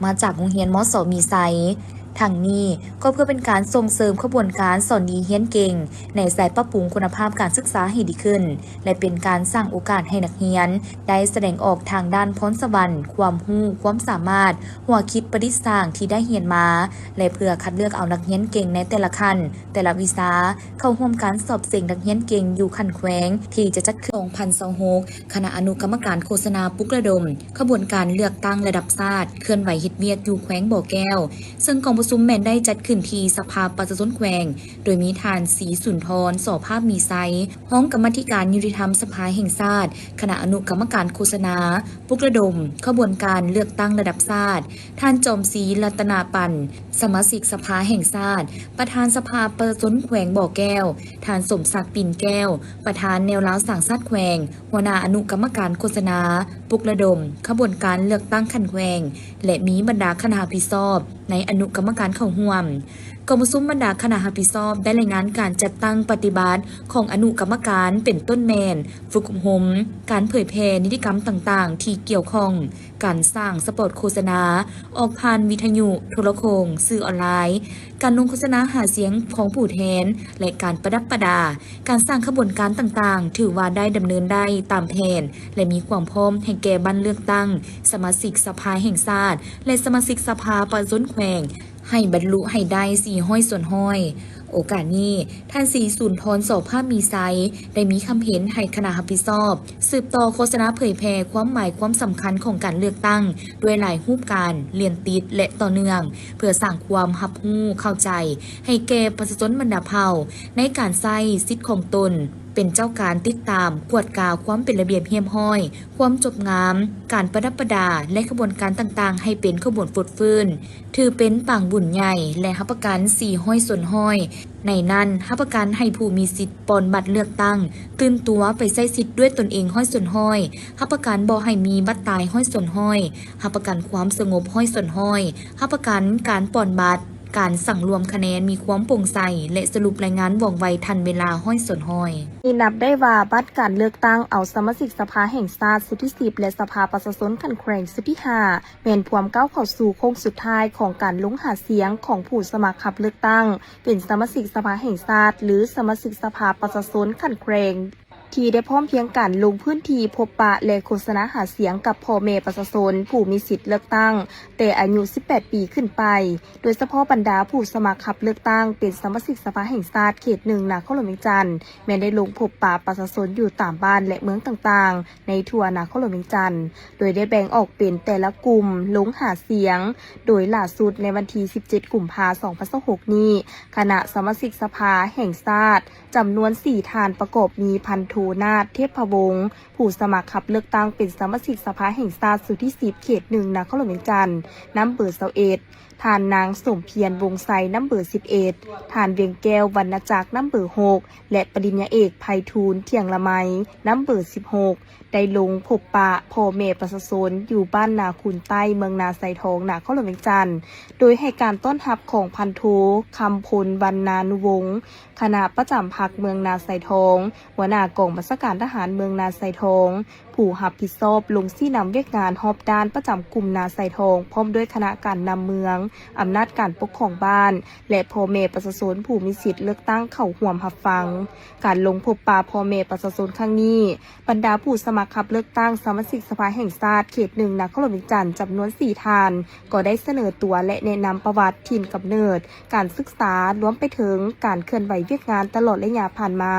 ມາຈາກໂຮງຮຽນ ມສ ມີໄຊ. ທັງນີ້ກໍເພື່ອເປັນການສົ່ງເສີມຂະບວນການສອນດີຮຽນເກັ່ງ ໃນສາຍປັບປຸງຄຸນນະພາບການສຶກສາໃຫ້ດີຂຶ້ນ ແລະ ເປັນການສ້າງໂອກາດໃຫ້ນັກຮຽນໄດ້ສະແດງອອກທາງດ້ານພອນສະຫວັນ, ຄວາມຮູ້, ຄວາມສາມາດ, ຫົວຄິດປະດິດສ້າງທີ່ໄດ້ຮຽນມາ ແລະ ເພື່ອຄັດເລືອກເອົານັກຮຽນເກັ່ງໃນແຕ່ລະຂັ້ນ, ແຕ່ລະວິຊາ ເຂົ້າຮ່ວມການສອບເສັງນັກຮຽນເກັ່ງຢູ່ຂັ້ນແຂວງ ທີ່ຈະຈັດຂຶ້ນ ສອງພັນຊາວຫົກ ຄະນະອະນຸກຳມະການໂຄສະນາປຸກລະດົມຂະບວນການເລືອກຕັ້ງລະດັບຊາດ ເຄື່ອນໄຫວເຮັດວຽກຢູ່ແຂວງບໍ່ແກ້ວ, ເຊິ່ງກອງປະຊຸມແມ່ນໄດ້ຈັດຂຶ້ນທີ່ສະພາປະຊາຊົນແຂວງ ໂດຍມີທ່ານ ສີສຸນທອນ ສໍພາບມີໄຊ ຮອງກຳມາທິການຍຸຕິທຳສະພາແຫ່ງຊາດ, ຄະນະອະນຸກຳມະການໂຄສະນາປຸກລະດົມຂະບວນການເລືອກຕັ້ງລະດັບຊາດ, ທ່ານ ຈອມສີ ລັດຕະນະປັນ ສະມາຊິກສະພາແຫ່ງຊາດ, ປະທານສະພາປະຊາຊົນແຂວງບໍ່ແກ້ວ, ທ່ານ ສົມສັກ ປິ່ນແກ້ວ ປະທານແນວລາວສ້າງຊາດແຂວງ, ຫົວໜ້າອະນຸກຳມະການໂຄສະນາປຸກລະດົມຂະບວນການເລືອກຕັ້ງຂັ້ນແຂວງ ແລະ ມີບັນດາຄະນະຮັບຜິດຊອບໃນອະນຸກຳມະການເຂົ້າຮ່ວມ. ກອງປະຊຸມບັນດາຄະນະຮັບຜິດຊອບໄດ້ລາຍງານການຈັດຕັ້ງປະຕິບັດຂອງອະນຸກຳມະການ ເປັນຕົ້ນແມ່ນ ຝຶກອົບຮົມ, ການເຜີຍແຜ່ນິຕິກຳຕ່າງໆທີ່ກ່ຽວຂ້ອງ, ການສ້າງສະປອດໂຄສະນາອອກຜ່ານວິທະຍຸ, ໂທລະໂຄ່ງ, ສື່ອອນລາຍ, ການລົງໂຄສະນາຫາສຽງຂອງຜູ້ແທນ ແລະ ການປະດັບປະດາ. ການສ້າງຂະບວນການຕ່າງໆ ຖືວ່າໄດ້ດຳເນີນໄດ້ຕາມແຜນ ແລະ ມີຄວາມພ້ອມໃຫ້ແກ່ບັ້ນເລືອກຕັ້ງສະມາຊິກສະພາແຫ່ງຊາດ ແລະ ສະມາຊິກສະພາປະຊາຊົນແຂວງ ໃຫ້ບັນລຸໃຫ້ໄດ້ສີ່ຮ້ອຍສ່ວນຮ້ອຍ. ໂອກາດນີ້, ທ່ານ ສີສຸນທອນ ສໍພາບມີໄຊ ໄດ້ມີຄຳເຫັນໃຫ້ຄະນະຮັບຜິດຊອບ ສືບຕໍ່ໂຄສະນາເຜີຍແຜ່ຄວາມໝາຍຄວາມສຳຄັນຂອງການເລືອກຕັ້ງ ດ້ວຍຫຼາຍຮູບການ, ລຽນຕິດ ແລະ ຕໍ່ເນື່ອງ, ເພື່ອສ້າງຄວາມຮັບຮູ້ເຂົ້າໃຈໃຫ້ແກ່ປະຊາຊົນບັນດາເຜົ່າ ໃນການໃຊ້ສິດຂອງຕົນ ເປັນເຈົ້າການຕິດຕາມ, ກວດກາຄວາມເປັນລະບຽບຮຽບຮ້ອຍ, ຄວາມຈົບງາມ, ການປະດັບປະດາ ແລະ ຂະບວນການຕ່າງໆ ໃຫ້ເປັນຂະບວນຟົດຟື້ນ, ຖືເປັນປາງບຸນໃຫຍ່ ແລະ ຮັບປະກັນສີ່ຮ້ອຍສ່ວນຮ້ອຍ. ໃນນັ້ນ, ຮັບປະກັນໃຫ້ຜູ້ມີສິດປ່ອນບັດເລືອກຕັ້ງ ຕື່ນຕົວໄປໃຊ້ສິດດ້ວຍຕົນເອງຮ້ອຍສ່ວນຮ້ອຍ, ຮັບປະກັນບໍ່ໃຫ້ມີບັດຕາຍຮ້ອຍສ່ວນຮ້ອຍ, ຮັບປະກັນຄວາມສະຫງົບຮ້ອຍສ່ວນຮ້ອຍ, ຮັບປະກັນການປ່ອນບັດ, ການສັງລວມຄະແນນມີຄວາມໂປ່ງໃສ ແລະ ສະຫຼຸບລາຍງານວ່ອງໄວທັນເວລາຮ້ອຍສ່ວນຮ້ອຍ. ນີ້ນັບໄດ້ວ່າບັດການເລືອກຕັ້ງເອົາສະມາຊິກສະພາແຫ່ງຊາດຊຸດທີສິບ ແລະ ສະພາປະຊາຊົນຂັ້ນແຂວງຊຸດທີຫ້າ ແມ່ນພວມກ້າວເຂົ້າສູ່ໂຄ້ງສຸດທ້າຍຂອງການລົງຫາສຽງຂອງຜູ້ສະໝັກຮັບເລືອກຕັ້ງເປັນສະມາຊິກສະພາແຫ່ງຊາດ ຫຼື ສະມາຊິກສະພາປະຊາຊົນຂັ້ນແຂວງ ທີ່ໄດ້ພ້ອມພຽງກັນລົງພື້ນທີ່ພົບປະ ແລະ ໂຄສະນາຫາສຽງກັບພໍ່ແມ່ປະຊາຊົນຜູ້ມີສິດເລືອກຕັ້ງແຕ່ອາຍຸສິບແປດປີຂຶ້ນໄປ, ໂດຍສະເພາະບັນດາຜູ້ສະໝັກຮັບເລືອກຕັ້ງເປັນສະມາຊິກສະພາແຫ່ງຊາດເຂດໜຶ່ງນະຄອນຫຼວງວຽງຈັນ ແມ່ນໄດ້ລົງພົບປະປະຊາຊົນຢູ່ຕາມບ້ານ ແລະ ເມືອງຕ່າງໆ ໃນທົ່ວນະຄອນຫຼວງວຽງຈັນ, ໂດຍໄດ້ແບ່ງອອກເປັນແຕ່ລະກຸ່ມລົງຫາສຽງ, ໂດຍຫຼ້າສຸດໃນວັນທີສິບເຈັດ ກຸມພາ ສອງພັນຊາວຫົກນີ້, ຄະນະສະມາຊິກສະພາແຫ່ງຊາດ ຈຳນວນສີ່ທ່ານ ປະກອບມີ ພັນໂທ ນາດ ເທບພະວົງ ຜູ້ສະໝັກຮັບເລືອກຕັ້ງເປັນສະມາຊິກສະພາແຫ່ງຊາດຊຸດທີສິບ ເຂດໜຶ່ງ ນະຄອນຫຼວງວຽງຈັນ ນຳເບີຊາວເອັດ, ທ່ານນາງ ສົມພຽນ ວົງໄຊ ນຳເບີສິບເອັດ, ທ່ານ ວຽງແກ້ວ ວັນນະຈັກ ນຳເບີຫົກ ແລະ ປະລິນຍາເອກ ໄພທູນ ທ່ຽງລະໄມ ນຳເບີສິບຫົກ ໄດ້ລົງພົບປະພໍ່ແມ່ປະຊາຊົນຢູ່ບ້ານນາຄູນໃຕ້ ເມືອງນາຊາຍທອງ ນະຄອນຫຼວງວຽງຈັນ ໂດຍໃຫ້ການຕ້ອນຮັບຂອງ ພັນໂທ ຄຳພົນ ວັນນານຸວົງ ຄະນະປະຈຳພັກເມືອງນາຊາຍທອງ, ຫົວໜ້າກອງບັນຊາການທະຫານເມືອງນາຊາຍທອງ, ຜູ້ຮັບຜິດຊອບລົງຊີ້ນຳວຽກງານຮອບດ້ານປະຈຳກຸ່ມນາຊາຍທອງ ພ້ອມດ້ວຍຄະນະການນຳເມືອງ, ອຳນາດການປົກຄອງບ້ານ ແລະ ພໍ່ແມ່ປະຊາຊົນຜູ້ມີສິດເລືອກຕັ້ງເຂົ້າຮ່ວມຮັບຟັງ. ການລົງພົບປະພໍ່ແມ່ປະຊາຊົນຄັ້ງນີ້, ບັນດາຜູ້ສະໝັກຮັບເລືອກຕັ້ງສະມາຊິກສະພາແຫ່ງຊາດເຂດໜຶ່ງນະຄອນຫຼວງວຽງຈັນຈຳນວນສີ່ທ່ານ ກໍໄດ້ສະເໜີຕົວ ແລະ ແນະນຳປະຫວັດ, ຖິ່ນກຳເນີດ, ການສຶກສາ, ລວມໄປເຖິງການເຄື່ອນໄຫວວຽກງານຕະຫຼອດໄລຍະຜ່ານມາ.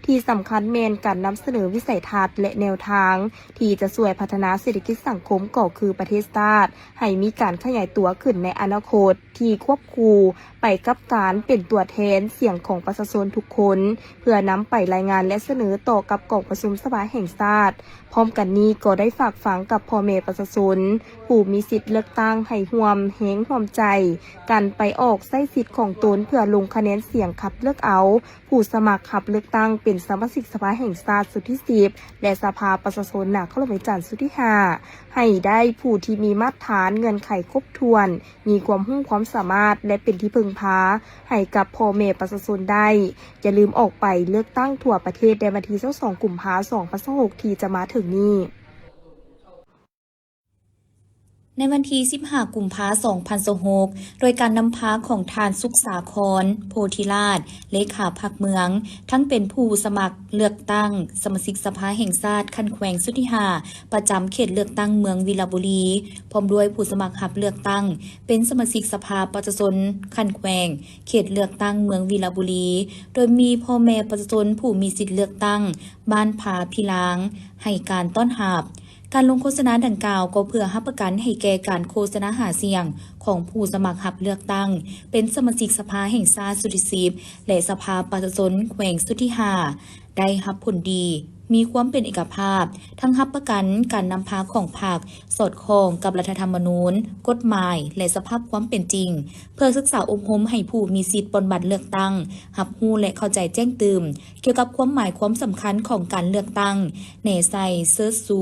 ທີ່ສຳຄັນແມ່ນການນຳສະເໜີວິໄສທັດ ແລະ ແນວທາງທີ່ຈະຊ່ວຍພັດທະນາເສດຖະກິດສັງຄົມ ກໍຄືປະເທດຊາດ ໃຫ້ມີການຂະຫຍາຍຕົວຂຶ້ນໃນອະນາຄົດ ທີ່ຄວບຄູ່ໄປກັບການເປັນຕົວແທນສຽງຂອງປະຊາຊົນທຸກຄົນ ເພື່ອນຳໄປລາຍງານ ແລະ ສະເໜີຕໍ່ກັບກອງປະຊຸມສະພາແຫ່ງຊາດ. ພ້ອມກັນນີ້ກໍໄດ້ຝາກຝັງກັບພໍ່ແມ່ປະຊາຊົນ ຜູ້ມີສິດເລືອກຕັ້ງ ໃຫ້ຮ່ວມແຮງຮ່ວມໃຈກັນໄປອອກໃຊ້ສິດຂອງຕົນ ເພື່ອລົງຄະແນນສຽງຄັດເລືອກເອົາ ຜູ້ສະໝັກຮັບເລືອກຕັ້ງເປັນສະມາຊິກສະພາແຫ່ງຊາດຊຸດທີສິບ ແລະ ສະພາປະຊາຊົນນະຄອນຫຼວງວຽງຈັນຊຸດທີຫ້າ ໃຫ້ໄດ້ຜູ້ທີ່ມີມາດຖານເງື່ອນໄຂຄົບຖ້ວນ, ມີຄວາມຮູ້ຄວາມສາມາດ ແລະ ເປັນທີ່ເພິ່ງພາໃຫ້ກັບພໍ່ແມ່ປະຊາຊົນໄດ້. ຢ່າລືມອອກໄປເລືອກຕັ້ງທົ່ວປະເທດໃນວັນທີຊາວສອງ ກຸມພາ ສອງພັນຊາວຫົກ ທີ່ຈະມາເຖິງນີ້. ໃນວັນທີສິບຫ້າ ກຸມພາ ສອງພັນຊາວຫົກ ໂດຍການນຳພາຂອງທ່ານ ສຸກສາຄອນ ໂພທິລາດ ເລຂາພັກເມືອງ, ທັງເປັນຜູ້ສະໝັກເລືອກຕັ້ງສະມາຊິກສະພາແຫ່ງຊາດຂັ້ນແຂວງຊຸດທີຫ້າ ປະຈຳເຂດເລືອກຕັ້ງເມືອງວິລະບູລີ, ພ້ອມດ້ວຍຜູ້ສະໝັກຮັບເລືອກຕັ້ງເປັນສະມາຊິກສະພາປະຊາຊົນຂັ້ນແຂວງ ເຂດເລືອກຕັ້ງເມືອງວິລະບູລີ, ໂດຍມີພໍ່ແມ່ປະຊາຊົນຜູ້ມີສິດເລືອກຕັ້ງບ້ານຜາພິລາງ ໃຫ້ການຕ້ອນຮັບ. ການລົງໂຄສະນາດັ່ງກ່າວກໍເພື່ອຮັບປະກັນໃຫ້ແກ່ການໂຄສະນາຫາສຽງຂອງຜູ້ສະໝັກຮັບເລືອກຕັ້ງເປັນສະມາຊິກສະພາແຫ່ງຊາດຊຸດທີສິບ ແລະ ສະພາປະຊາຊົນແຂວງຊຸດທີຫ້າ ໄດ້ຮັບຜົນດີ, ມີຄວາມເປັນເອກະພາບ, ທັງຮັບປະກັນການນຳພາຂອງພັກສອດຄ່ອງກັບລັດຖະທຳມະນູນ, ກົດໝາຍ ແລະ ສະພາບຄວາມເປັນຈິງ, ເພື່ອສຶກສາອົບຮົມໃຫ້ຜູ້ມີສິດປ່ອນບັດເລືອກຕັ້ງ ຮັບຮູ້ ແລະ ເຂົ້າໃຈແຈ້ງຕື່ມ ກ່ຽວກັບຄວາມໝາຍຄວາມສຳຄັນຂອງການເລືອກຕັ້ງ, ແນໃສ່ເຊີດຊູ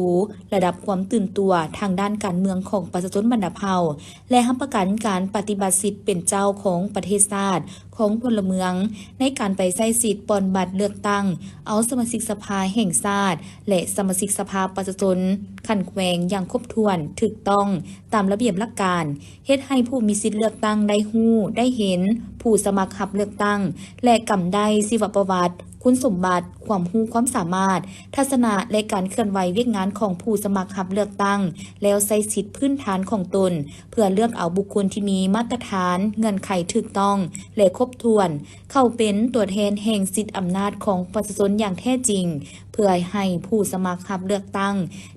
ລະດັບຄວາມຕື່ນຕົວທາງດ້ານການເມືອງຂອງປະຊາຊົນບັນດາເຜົ່າ ແລະ ຮັບປະກັນການປະຕິບັດສິດເປັນເຈົ້າຂອງປະເທດຊາດຂອງພົນລະເມືອງ ໃນການໄປໃຊ້ສິດປ່ອນບັດເລືອກຕັ້ງເອົາສະມາຊິກສະພາແຫ່ງຊາດ ແລະ ສະມາຊິກສະພາປະຊາຊົນຂັ້ນແຂວງຢ່າງຄົບຖ້ວນ, ຖືກຕ້ອງ, ຕາມລະບຽບຫຼັກການ. ເຮັດໃຫ້ຜູ້ມີສິດເລືອກຕັ້ງໄດ້ຮູ້, ໄດ້ເຫັນຜູ້ສະໝັກຮັບເລືອກຕັ້ງ ແລະ ກຳໄດ້ຊີວະປະຫວັດ, ຄຸນສົມບັດ, ຄວາມຮູ້ຄວາມສາມາດ, ທັດສະນະ ແລະ ການເຄື່ອນໄຫວວຽກງານຂອງຜູ້ສະໝັກຮັບເລືອກຕັ້ງ ແລ້ວໃຊ້ສິດພື້ນຖານຂອງຕົນ ເພື່ອເລືອກເອົາບຸກຄົນທີ່ມີມາດຕະຖານ, ເງື່ອນໄຂຖືກຕ້ອງ ແລະ ຄົບຖ້ວນ ເຂົ້າເປັນຕົວແທນແຫ່ງສິດອຳນາດຂອງປະຊາຊົນຢ່າງແທ້ຈິງ, ເພື່ອໃຫ້ຜູ້ສະໝັກຮັບເລືອກຕັ້ງ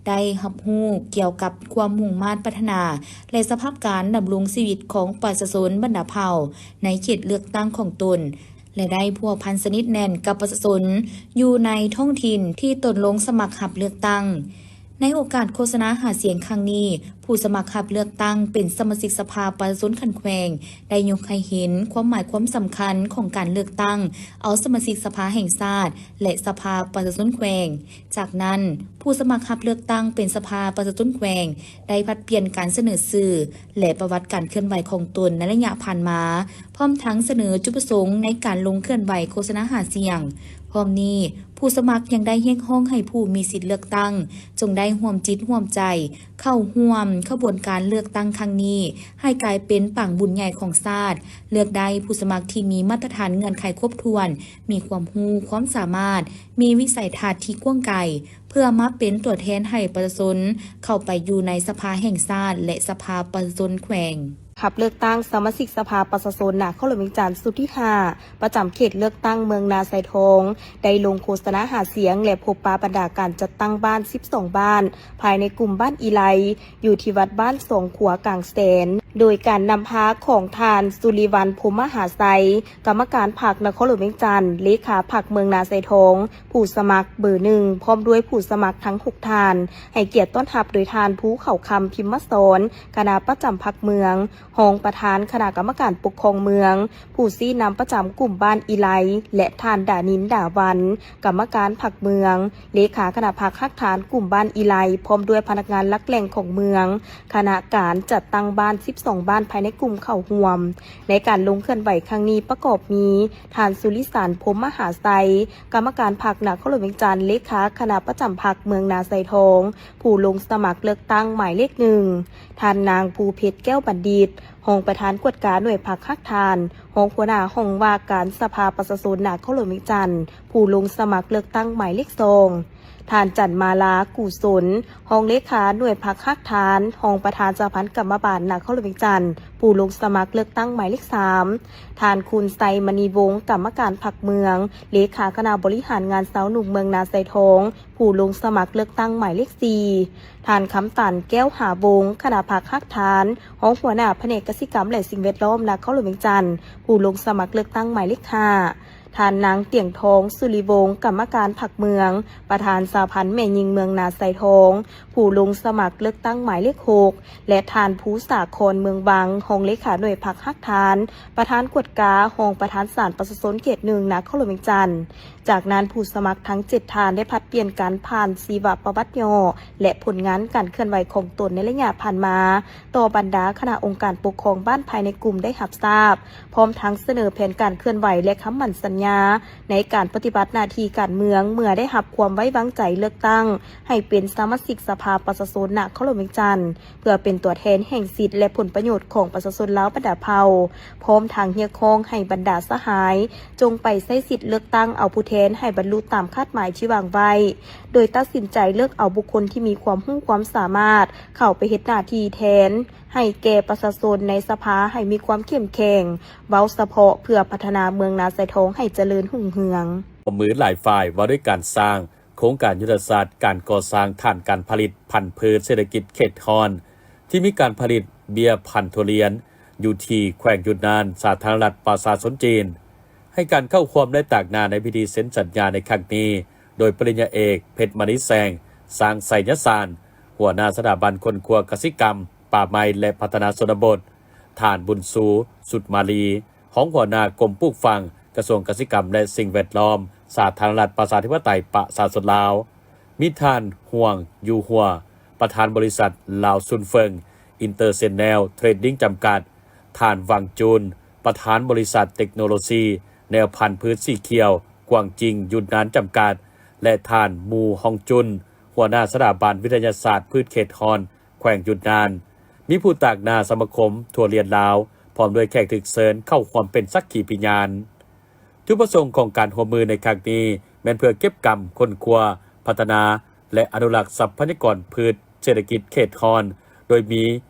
ໄດ້ຮັບຮູ້ກ່ຽວກັບຄວາມມຸ່ງມາດປາດຖະໜາ ແລະ ສະພາບການດຳລົງຊີວິດຂອງປະຊາຊົນບັນດາເຜົ່າໃນເຂດເລືອກຕັ້ງຂອງຕົນ ແລະ ໄດ້ພົວພັນສະໜິດແໜ້ນກັບປະຊາຊົນຢູ່ໃນທ້ອງຖິ່ນທີ່ຕົນລົງສະໝັກຮັບເລືອກຕັ້ງ. ໃນໂອກາດໂຄສະນາຫາສຽງຄັ້ງນີ້, ຜູ້ສະໝັກຮັບເລືອກຕັ້ງເປັນສະມາຊິກສະພາປະຊາຊົນຂັ້ນແຂວງ ໄດ້ຍົກໃຫ້ເຫັນຄວາມໝາຍຄວາມສຳຄັນຂອງການເລືອກຕັ້ງເອົາສະມາຊິກສະພາແຫ່ງຊາດ ແລະ ສະພາປະຊາຊົນແຂວງ. ຈາກນັ້ນ, ຜູ້ສະໝັກຮັບເລືອກຕັ້ງເປັນສະພາປະຊາຊົນແຂວງ ໄດ້ຜັດປ່ຽນການສະເໜີຊື່ ແລະ ປະຫວັດການເຄື່ອນໄຫວຂອງຕົນໃນໄລຍະຜ່ານມາ, ພ້ອມທັງສະເໜີຈຸດປະສົງໃນການລົງເຄື່ອນໄຫວໂຄສະນາຫາສຽງ. ພ້ອມນີ້, ຜູ້ສະໝັກຍັງໄດ້ຮຽກຮ້ອງໃຫ້ຜູ້ມີສິດເລືອກຕັ້ງ ຈົ່ງໄດ້ຮ່ວມຈິດຮ່ວມໃຈ ເຂົ້າຮ່ວມຂະບວນການເລືອກຕັ້ງຄັ້ງນີ້ ໃຫ້ກາຍເປັນປາງບຸນໃຫຍ່ຂອງຊາດ, ເລືອກໄດ້ຜູ້ສະໝັກທີ່ມີມາດຕະຖານເງື່ອນໄຂຄົບຖ້ວນ, ມີຄວາມຮູ້ຄວາມສາມາດ, ມີວິໄສທັດທີ່ກວ້າງໄກ, ເພື່ອມາເປັນຕົວແທນໃຫ້ປະຊາຊົນເຂົ້າໄປຢູ່ໃນສະພາແຫ່ງຊາດ ແລະ ສະພາປະຊາຊົນແຂວງ. ຮັບເລືອກຕັ້ງສະມາຊິກສະພາປະຊາຊົນນະຄອນຫຼວງວຽງຈັນຊຸດທີຫ້າ ປະຈຳເຂດເລືອກຕັ້ງເມືອງນາຊາຍທອງ ໄດ້ລົງໂຄສະນາຫາສຽງ ແລະ ພົບປະບັນດາການຈັດຕັ້ງບ້ານສິບສອງບ້ານ ພາຍໃນກຸ່ມບ້ານອີໄລ ຢູ່ທີ່ວັດບ້ານສອງຂົວກາງແສນ ໂດຍການນຳພາຂອງທ່ານ ສຸລິວັນ ພົມມະຫາໄຊ ກຳມະການພັກນະຄອນຫຼວງວຽງຈັນ, ເລຂາພັກເມືອງນາຊາຍທອງ, ຜູ້ສະໝັກເບີໜຶ່ງ ພ້ອມດ້ວຍຜູ້ສະໝັກທັງຫົກທ່ານ ໃຫ້ກຽດຕ້ອນຮັບໂດຍທ່ານ ພູເຂົາຄຳ ພິມມະສອນ ຄະນະປະຈຳພັກເມືອງ, ຮອງປະທານຄະນະກຳມະການປົກຄອງເມືອງ, ຜູ້ຊີ້ນຳປະຈຳກຸ່ມບ້ານອີໄລ ແລະ ທ່ານ ດານິນ ດາວັນ ກຳມະການພັກເມືອງ, ເລຂາຄະນະພັກຮາກຖານກຸ່ມບ້ານອີໄລ ພ້ອມດ້ວຍພະນັກງານຫຼັກແຫຼ່ງຂອງເມືອງ, ຄະນະການຈັດຕັ້ງບ້ານສິບສອງບ້ານພາຍໃນກຸ່ມເຂົ້າຮ່ວມ. ໃນການລົງເຄື່ອນໄຫວຄັ້ງນີ້ປະກອບມີ ທ່ານ ສຸລິສານ ພົມມະຫາໄຊ ກຳມະການພັກນະຄອນຫຼວງວຽງຈັນ, ເລຂາຄະນະປະຈຳພັກເມືອງນາຊາຍທອງ, ຜູ້ລົງສະໝັກເລືອກຕັ້ງໝາຍເລກໜຶ່ງ, ທ່ານນາງ ພູເພັດ ແກ້ວບັນດິດ, ຮອງປະທານກວດກາໜ່ວຍພັກຮາກຖານ, ຮອງຫົວໜ້າຫ້ອງວ່າການສະພາປະຊາຊົນນະຄອນຫຼວງວຽງຈັນ ຜູ້ລົງສະໝັກເລືອກຕັ້ງໝາຍເລກສອງ, ທ່ານ ຈັນມາລາ ກູສົນ, ຮອງເລຂາໜ່ວຍພັກຮາກຖານ, ຮອງປະທານສະຫະພັນກຳມະບານນະຄອນຫຼວງວຽງຈັນ ຜູ້ລົງສະໝັກເລືອກຕັ້ງໝາຍເລກສາມ, ທ່ານ ຄູນໄຊ ມະນີວົງ, ກຳມະການພັກເມືອງ, ເລຂາຄະນະບໍລິຫານງານຊາວໜຸ່ມເມືອງນາຊາຍທອງ, ຜູ້ລົງສະໝັກເລືອກຕັ້ງໝາຍເລກສີ່, ທ່ານ ຄຳຕັນ ແກ້ວຫາວົງ, ຄະນະພັກຮາກຖານ, ຮອງຫົວໜ້າພະແນກກະສິກຳ ແລະ ສິ່ງແວດລ້ອມນະຄອນຫຼວງວຽງຈັນ ຜູ້ລົງສະໝັກເລືອກຕັ້ງໝາຍເລກຫ້າ, ທ່ານ ນາງ ຕຽງທອງ ສຸລິວົງ, ກຳມະການພັກເມືອງ, ປະທານສະຫະພັນແມ່ຍິງເມືອງນາຊາຍທອງ ຜູ້ລົງສະໝັກເລືອກຕັ້ງໝາຍເລກຫົກ ແລະ ທ່ານ ພູສາຄອນ ເມືອງວັງ, ຮອງເລຂາໜ່ວຍພັກຮາກຖານ, ປະທານກວດກາ, ຮອງປະທານສານປະຊາຊົນເຂດໜຶ່ງ ນະຄອນຫຼວງວຽງຈັນ. ຈາກນັ້ນ ຜູ້ສະໝັກທັງເຈັດທ່ານໄດ້ຜັດປ່ຽນກັນຜ່ານຊີວະປະຫວັດຫຍໍ້ ແລະ ຜົນງານການເຄື່ອນໄຫວຂອງຕົນໃນໄລຍະຜ່ານມາ ຕໍ່ບັນດາຄະນະອົງການປົກຄອງບ້ານພາຍໃນກຸ່ມໄດ້ຮັບຊາບ, ພ້ອມທັງສະເໜີແຜນການເຄື່ອນໄຫວ ແລະ ຄຳໝັ້ນສັນຍາໃນການປະຕິບັດໜ້າທີ່ການເມືອງ ເມື່ອໄດ້ຮັບຄວາມໄວ້ວາງໃຈເລືອກຕັ້ງໃຫ້ເປັນສະມາຊິກສະພາປະຊາຊົນນະຄອນຫຼວງວຽງຈັນ ເພື່ອເປັນຕົວແທນແຫ່ງສິດ ແລະ ຜົນປະໂຫຍດຂອງປະຊາຊົນລາວບັນດາເຜົ່າ, ພ້ອມທັງຮຽກຮ້ອງໃຫ້ບັນດາສະຫາຍ ຈົ່ງໄປໃຊ້ສິດເລືອກຕັ້ງເອົາຜູ້ແທນໃຫ້ບັນລຸຕາມຄາດໝາຍທີ່ວາງໄວ້, ໂດຍຕັດສິນໃຈເລືອກເອົາບຸກຄົນທີ່ມີຄວາມຮູ້ຄວາມສາມາດເຂົ້າໄປເຮັດໜ້າທີ່ແທນໃຫ້ແກ່ປະຊາຊົນໃນສະພາໃຫ້ມີຄວາມເຂັ້ມແຂງ, ເວົ້າສະເພາະເພື່ອພັດທະນາເມືອງນາຊາຍທອງໃຫ້ຈະເລີນຮຸ່ງເຮືອງ. ຮ່ວມມືຫຼາຍຝ່າຍວ່າດ້ວຍການສ້າງໂຄງການຍຸດທະສາດການກໍ່ສ້າງຖານການຜະລິດພັນພືດເສດຖະກິດເຂດຮ້ອນ ທີ່ມີການຜະລິດເບ້ຍພັນທຸລຽນ ຢູ່ທີ່ແຂວງຢຸນນານ ສາທາລະນະລັດປະຊາຊົນຈີນ ໃຫ້ການເຂົ້າຮ່ວມ ແລະ ຕາກໜ້າໃນພິທີເຊັນສັນຍາໃນຄັ້ງນີ້ ໂດຍປະລິນຍາເອກ ເພັດມະນີແສງ ຊ້າງໄຊຍະສານ ຫົວໜ້າສະຖາບັນຄົ້ນຄວ້າກະສິກຳ, ປ່າໄມ້ ແລະ ພັດທະນາຊົນນະບົດ, ທ່ານ ບຸນຊູ ສຸດມາລີ ຮອງຫົວໜ້າກົມປູກຝັງ ກະຊວງກະສິກຳ ແລະ ສິ່ງແວດລ້ອມ ສາທາລະນະລັດປະຊາທິປະໄຕປະຊາຊົນລາວ, ມີທ່ານ ຮ່ວງ ຢູຫົວ ປະທານບໍລິສັດ ລາວຊຸນເຟິງ ອິນເຕີເນຊັນແນວ ເທຣດດິ້ງ ຈຳກັດ, ທ່ານ ວັງ ຈູນ ປະທານບໍລິສັດເຕັກໂນໂລຊີແນວພັນພືດສີຂຽວ ກວາງຈິງ ຢຸນນານ ຈຳກັດ ແລະ ທ່ານ ມູ ຮອງ ຈຸນ ຫົວໜ້າສະຖາບັນວິທະຍາສາດພືດເຂດຮ້ອນ ແຂວງຢຸນນານ, ມີຜູ້ຕາກໜ້າສະມາຄົມທົ່ວລຽນລາວ ພ້ອມດ້ວຍແຂກຖືກເຊີນເຂົ້າຮ່ວມເປັນສັກຂີພິຍານ. ຈຸດປະສົງຂອງການຮ່ວມມືໃນຄັ້ງນີ້ ແມ່ນເພື່ອເກັບກຳ, ຄົ້ນຄວ້າ, ພັດທະນາ ແລະ ອະນຸລັກຊັບພະຍາກອນພືດເສດຖະກິດເຂດຮ້ອນ ໂດຍມີ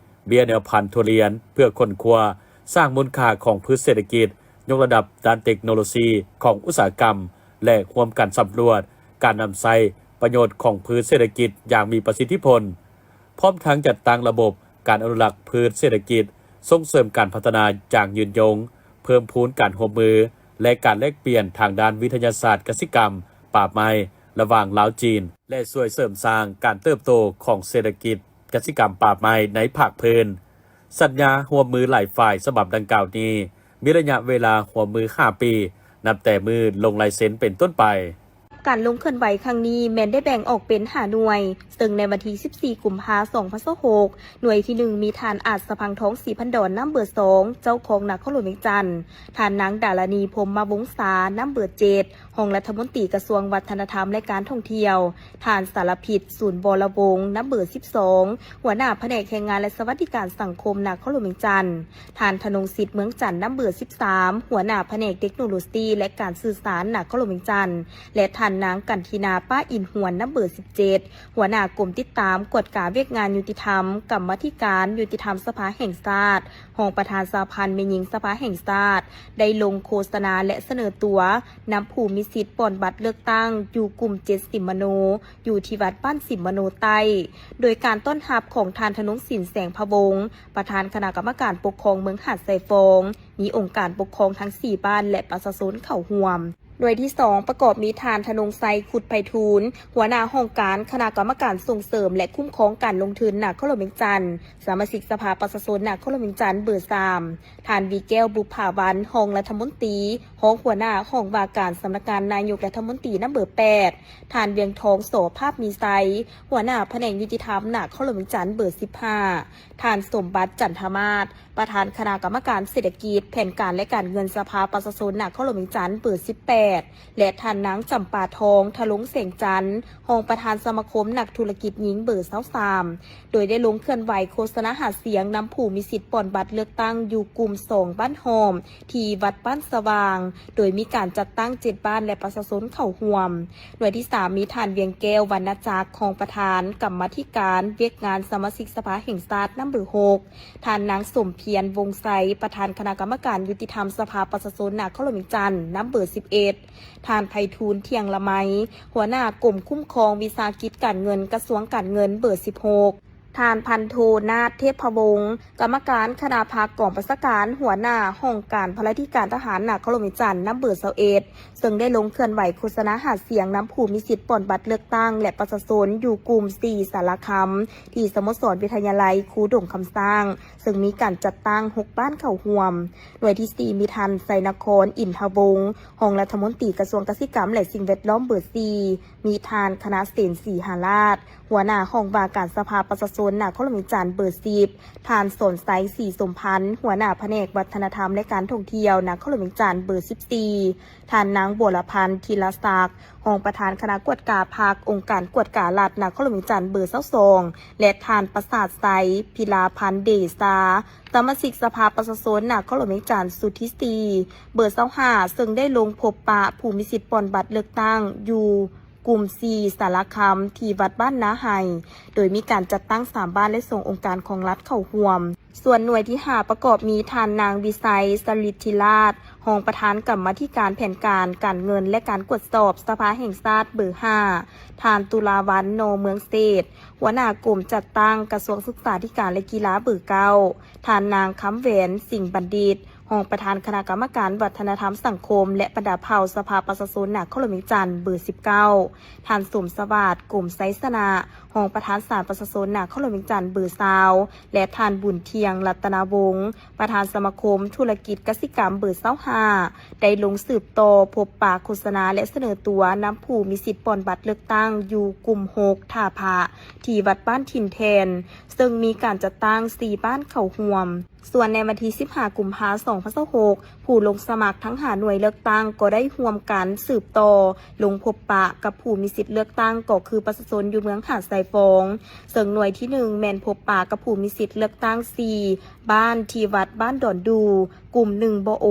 ເບ້ຍແນວພັນທຸລຽນ ເພື່ອຄົ້ນຄວ້າ, ສ້າງມູນຄ່າຂອງພືດເສດຖະກິດ, ຍົກລະດັບດ້ານເຕັກໂນໂລຊີຂອງອຸດສາຫະກຳ ແລະ ຮ່ວມກັນສຳຫຼວດການນຳໃຊ້ປະໂຫຍດຂອງພືດເສດຖະກິດຢ່າງມີປະສິດທິຜົນ. ພ້ອມທັງຈັດຕັ້ງລະບົບການອະນຸລັກພືດເສດຖະກິດ, ສົ່ງເສີມການພັດທະນາຢ່າງຍືນຍົງ, ເພີ່ມພູນການຮ່ວມມື ແລະ ການແລກປ່ຽນທາງດ້ານວິທະຍາສາດກະສິກຳ, ປ່າໄມ້ ລະຫວ່າງລາວ-ຈີນ ແລະ ຊ່ວຍເສີມສ້າງການເຕີບໂຕຂອງເສດຖະກິດກະສິກຳ, ປ່າໄມ້ໃນພາກພື້ນ. ສັນຍາຮ່ວມມືຫຼາຍຝ່າຍສະບັບດັ່ງກ່າວນີ້ ມີໄລຍະເວລາຮ່ວມມືຫ້າປີ ນັບແຕ່ມື້ລົງລາຍເຊັນເປັນຕົ້ນໄປ. ການລົງເຄື່ອນໄຫວຄັ້ງນີ້ແມ່ນໄດ້ແບ່ງອອກເປັນຫ້າໜ່ວຍ, ເຊິ່ງໃນວັນທີສິບສີ່ ກຸມພາ ສອງພັນຊາວຫົກ ໜ່ວຍທີໜຶ່ງ ມີທ່ານ ອາດສະພັງທອງ ສີພັນດອນ ນຳເບີສອງ ເຈົ້າຄອງນະຄອນຫຼວງວຽງຈັນ, ທ່ານ ນາງ ດາລານີ ພົມມະວົງສາ ນຳເບີເຈັດ ຮອງລັດຖະມົນຕີກະຊວງວັດທະນະທຳ ແລະ ການທ່ອງທ່ຽວ, ທ່ານ ສາລະພິດ ສູນ ວໍລະວົງ ນຳເບີສິບສອງ ຫົວໜ້າພະແນກແຮງງານ ແລະ ສະຫວັດດີການສັງຄົມນະຄອນຫຼວງວຽງຈັນ, ທ່ານ ທະນົງສິດ ເມືອງຈັນ ນຳເບີສິບສາມ ຫົວໜ້າພະແນກເຕັກໂນໂລຊີ ແລະ ການສື່ສານນະຄອນຫຼວງວຽງຈັນ ແລະ ທ່ານນາງ ກັນທິນາ ປ້າອິນຫວນ ນຳເບີສິບເຈັດ ຫົວໜ້າກົມຕິດຕາມກວດກາວຽກງານຍຸຕິທຳ ກຳມາທິການຍຸຕິທຳສະພາແຫ່ງຊາດ, ຮອງປະທານສະຫະພັນແມ່ຍິງສະພາແຫ່ງຊາດ ໄດ້ລົງໂຄສະນາ ແລະ ສະເໜີຕົວນຳຜູ້ມີສິດປ່ອນບັດເລືອກຕັ້ງຢູ່ກຸ່ມເຈັດ ສິມມະໂນ ຢູ່ທີ່ວັດບ້ານສິມມະໂນໃຕ້ ໂດຍການຕ້ອນຮັບຂອງທ່ານ ທະນົງສິນ ແສງພະວົງ ປະທານຄະນະກຳມະການປົກຄອງເມືອງຫາດຊາຍຟອງ, ມີອົງການປົກຄອງທັງສີ່ບ້ານ ແລະ ປະຊາຊົນເຂົ້າຮ່ວມ. ໜ່ວຍທີສອງ ປະກອບມີທ່ານ ທະນົງໄຊ ຄຸດໄພທູນ ຫົວໜ້າຫ້ອງການຄະນະກຳມະການສົ່ງເສີມ ແລະ ຄຸ້ມຄອງການລົງທຶນນະຄອນຫຼວງວຽງຈັນ, ສະມາຊິກສະພາປະຊາຊົນນະຄອນຫຼວງວຽງຈັນເບີສາມ, ທ່ານ ວີແກ້ວ ບຸບຜາວັນ ຮອງລັດຖະມົນຕີ, ຮອງຫົວໜ້າຫ້ອງວ່າການສຳນັກງານນາຍົກລັດຖະມົນຕີນຳເບີແປດ, ທ່ານ ວຽງທອງ ສໍພາບມີໄຊ ຫົວໜ້າພະແນກຍຸຕິທຳນະຄອນຫຼວງວຽງຈັນເບີສິບຫ້າ, ທ່ານ ສົມບັດ ຈັນທະມາດ ປະທານຄະນະກຳມະການເສດຖະກິດ, ແຜນການ ແລະ ການເງິນສະພາປະຊາຊົນນະຄອນຫຼວງວຽງຈັນເບີສິບແປ ແລະ ທ່ານນາງ ຈຳປາທອງ ທະລົງແສງຈັນ ຮອງປະທານສະມາຄົມນັກທຸລະກິດຍິງເບີຊາວສາມ ໂດຍໄດ້ລົງເຄື່ອນໄຫວໂຄສະນາຫາສຽງນຳຜູ້ມີສິດປ່ອນບັດເລືອກຕັ້ງຢູ່ກຸ່ມສອງບ້ານຫ້ອມ ທີ່ວັດບ້ານສະຫວ່າງ ໂດຍມີການຈັດຕັ້ງເຈັດບ້ານ ແລະ ປະຊາຊົນເຂົ້າຮ່ວມ. ໜ່ວຍທີສາມ ມີທ່ານ ວຽງແກ້ວ ວັນນະຈັກ ຮອງປະທານກຳມາທິການວຽກງານສະມາຊິກສະພາແຫ່ງຊາດ ນຳເບີຫົກ, ທ່ານນາງ ສົມພຽນ ວົງໄຊ ປະທານຄະນະກຳມະການຍຸຕິທຳສະພາປະຊາຊົນນະຄອນຫຼວງວຽງຈັນ ນຳເບີສິບເອັດ, ທ່ານ ໄພທູນ ທ່ຽງລະໄມ ຫົວໜ້າກົມຄຸ້ມຄອງວິສາຫະກິດການເງິນ ກະຊວງການເງິນ ເບີສິບຫົກ, ທ່ານ ພັນໂທ ນາດ ເທບພະວົງ ກຳມະການຄະນະພັກກອງບັນຊາການ ຫົວໜ້າຫ້ອງການພະລາທິການທະຫານນະຄອນຫຼວງວຽງຈັນ ນຳເບີຊາວເອັດ ເຊິ່ງໄດ້ລົງເຄື່ອນໄຫວໂຄສະນາຫາສຽງນຳຜູ້ມີສິດປ່ອນບັດເລືອກຕັ້ງ ແລະ ປະຊາຊົນຢູ່ກຸ່ມສີ່ ສາລະຄຳ ທີ່ສະໂມສອນວິທະຍາໄລຄູດົງຄຳຊ້າງ ເຊິ່ງມີການຈັດຕັ້ງຫົກບ້ານເຂົ້າຮ່ວມ. ໜ່ວຍທີສີ່ ມີທ່ານ ໄຊນະຄອນ ອິນທະວົງ ຮອງລັດຖະມົນຕີກະຊວງກະສິກຳ ແລະ ສິ່ງແວດລ້ອມ ເບີສີ່, ມີທ່ານ ຄະນະເສນ ສີຫາລາດ ຫົວໜ້າຫ້ອງວ່າການສະພາປະຊາຊົນນະຄອນຫຼວງວຽງຈັນ ເບີສິບ, ທ່ານ ສອນໄຊ ສີສົມພັນ ຫົວໜ້າພະແນກວັດທະນະທຳ ແລະ ການທ່ອງທ່ຽວນະຄອນຫຼວງວຽງຈັນ ເບີສິບສີ່, ທ່ານນາງ ບົວລະພັນ ທີລະສັກ ຮອງປະທານຄະນະກວດກາພັກ ອົງການກວດກາລັດນະຄອນຫຼວງວຽງຈັນ ເບີຊາວສອງ ແລະ ທ່ານ ປະສາດໄຊ ພິລາພັນເດຊາ ສະມາຊິກສະພາປະຊາຊົນນະຄອນຫຼວງວຽງຈັນ ຊຸດທີສີ່ ເບີຊາວຫ້າ ເຊິ່ງໄດ້ລົງພົບປະຜູ້ມີສິດປ່ອນບັດເລືອກຕັ້ງຢູ່ກຸ່ມສີ່ ສາລະຄຳ ທີ່ວັດບ້ານນາໄຮ ໂດຍມີການຈັດຕັ້ງສາມບ້ານ ແລະ ສອງອົງການຂອງລັດເຂົ້າຮ່ວມ. ສ່ວນໜ່ວຍທີຫ້າ ປະກອບມີທ່ານນາງ ວິໄຊ ສະລິດທິລາດ ຮອງປະທານກຳມາທິການແຜນການການເງິນ ແລະ ການກວດສອບສະພາແຫ່ງຊາດ ເບີຫ້າ, ທ່ານ ຕຸລາວັນ ນອເມືອງເສດ ຫົວໜ້າກົມຈັດຕັ້ງກະຊວງສຶກສາທິການ ແລະ ກິລາ ເບີເກົ້າ, ທ່ານນາງ ຄຳແຫວນ ສິງບັນດິດ ຮອງປະທານຄະນະກຳມະການວັດທະນະທຳສັງຄົມ ແລະ ບັນດາເຜົ່າສະພາປະຊາຊົນນະຄອນຫຼວງວຽງຈັນ ເບີສິບເກົ້າ, ທ່ານ ສົມສະຫວາດ ກົມໄຊຊະນະ ຮອງປະທານສານປະຊາຊົນນະຄອນຫຼວງວຽງຈັນ ເບີຊາວ ແລະ ທ່ານ ບຸນທ່ຽງ ລັດຕະນາວົງ ປະທານສະມາຄົມທຸລະກິດກະສິກຳ ເບີຊາວຫ້າ ໄດ້ລົງສືບຕໍ່ພົບປະໂຄສະນາ ແລະ ສະເໜີຕົວນຳຜູ້ມີສິດປ່ອນບັດເລືອກຕັ້ງຢູ່ກຸ່ມຫົກ ທ່າພະ ທີ່ວັດບ້ານຖິ່ນແທ່ນ ເຊິ່ງມີການຈັດຕັ້ງສີ່ບ້ານເຂົ້າຮ່ວມ. ສ່ວນໃນວັນທີສິບຫ້າ ກຸມພາ ສອງພັນຊາວຫົກ ຜູ້ລົງສະໝັກທັງຫ້າໜ່ວຍເລືອກຕັ້ງກໍໄດ້ຮ່ວມກັນສືບຕໍ່ລົງພົບປະກັບຜູ້ມີສິດເລືອກຕັ້ງ ກໍຄືປະຊາຊົນຢູ່ເມືອງຫາດຊາຍຟອງ, ເຊິ່ງໜ່ວຍທີໜຶ່ງ ແມ່ນພົບປະກັບຜູ້ມີສິດເລືອກຕັ້ງສີ່ບ້ານ ທີ່ວັດບ້ານດອນດູ່ ກຸ່ມໜຶ່ງ ບໍ່ໂອ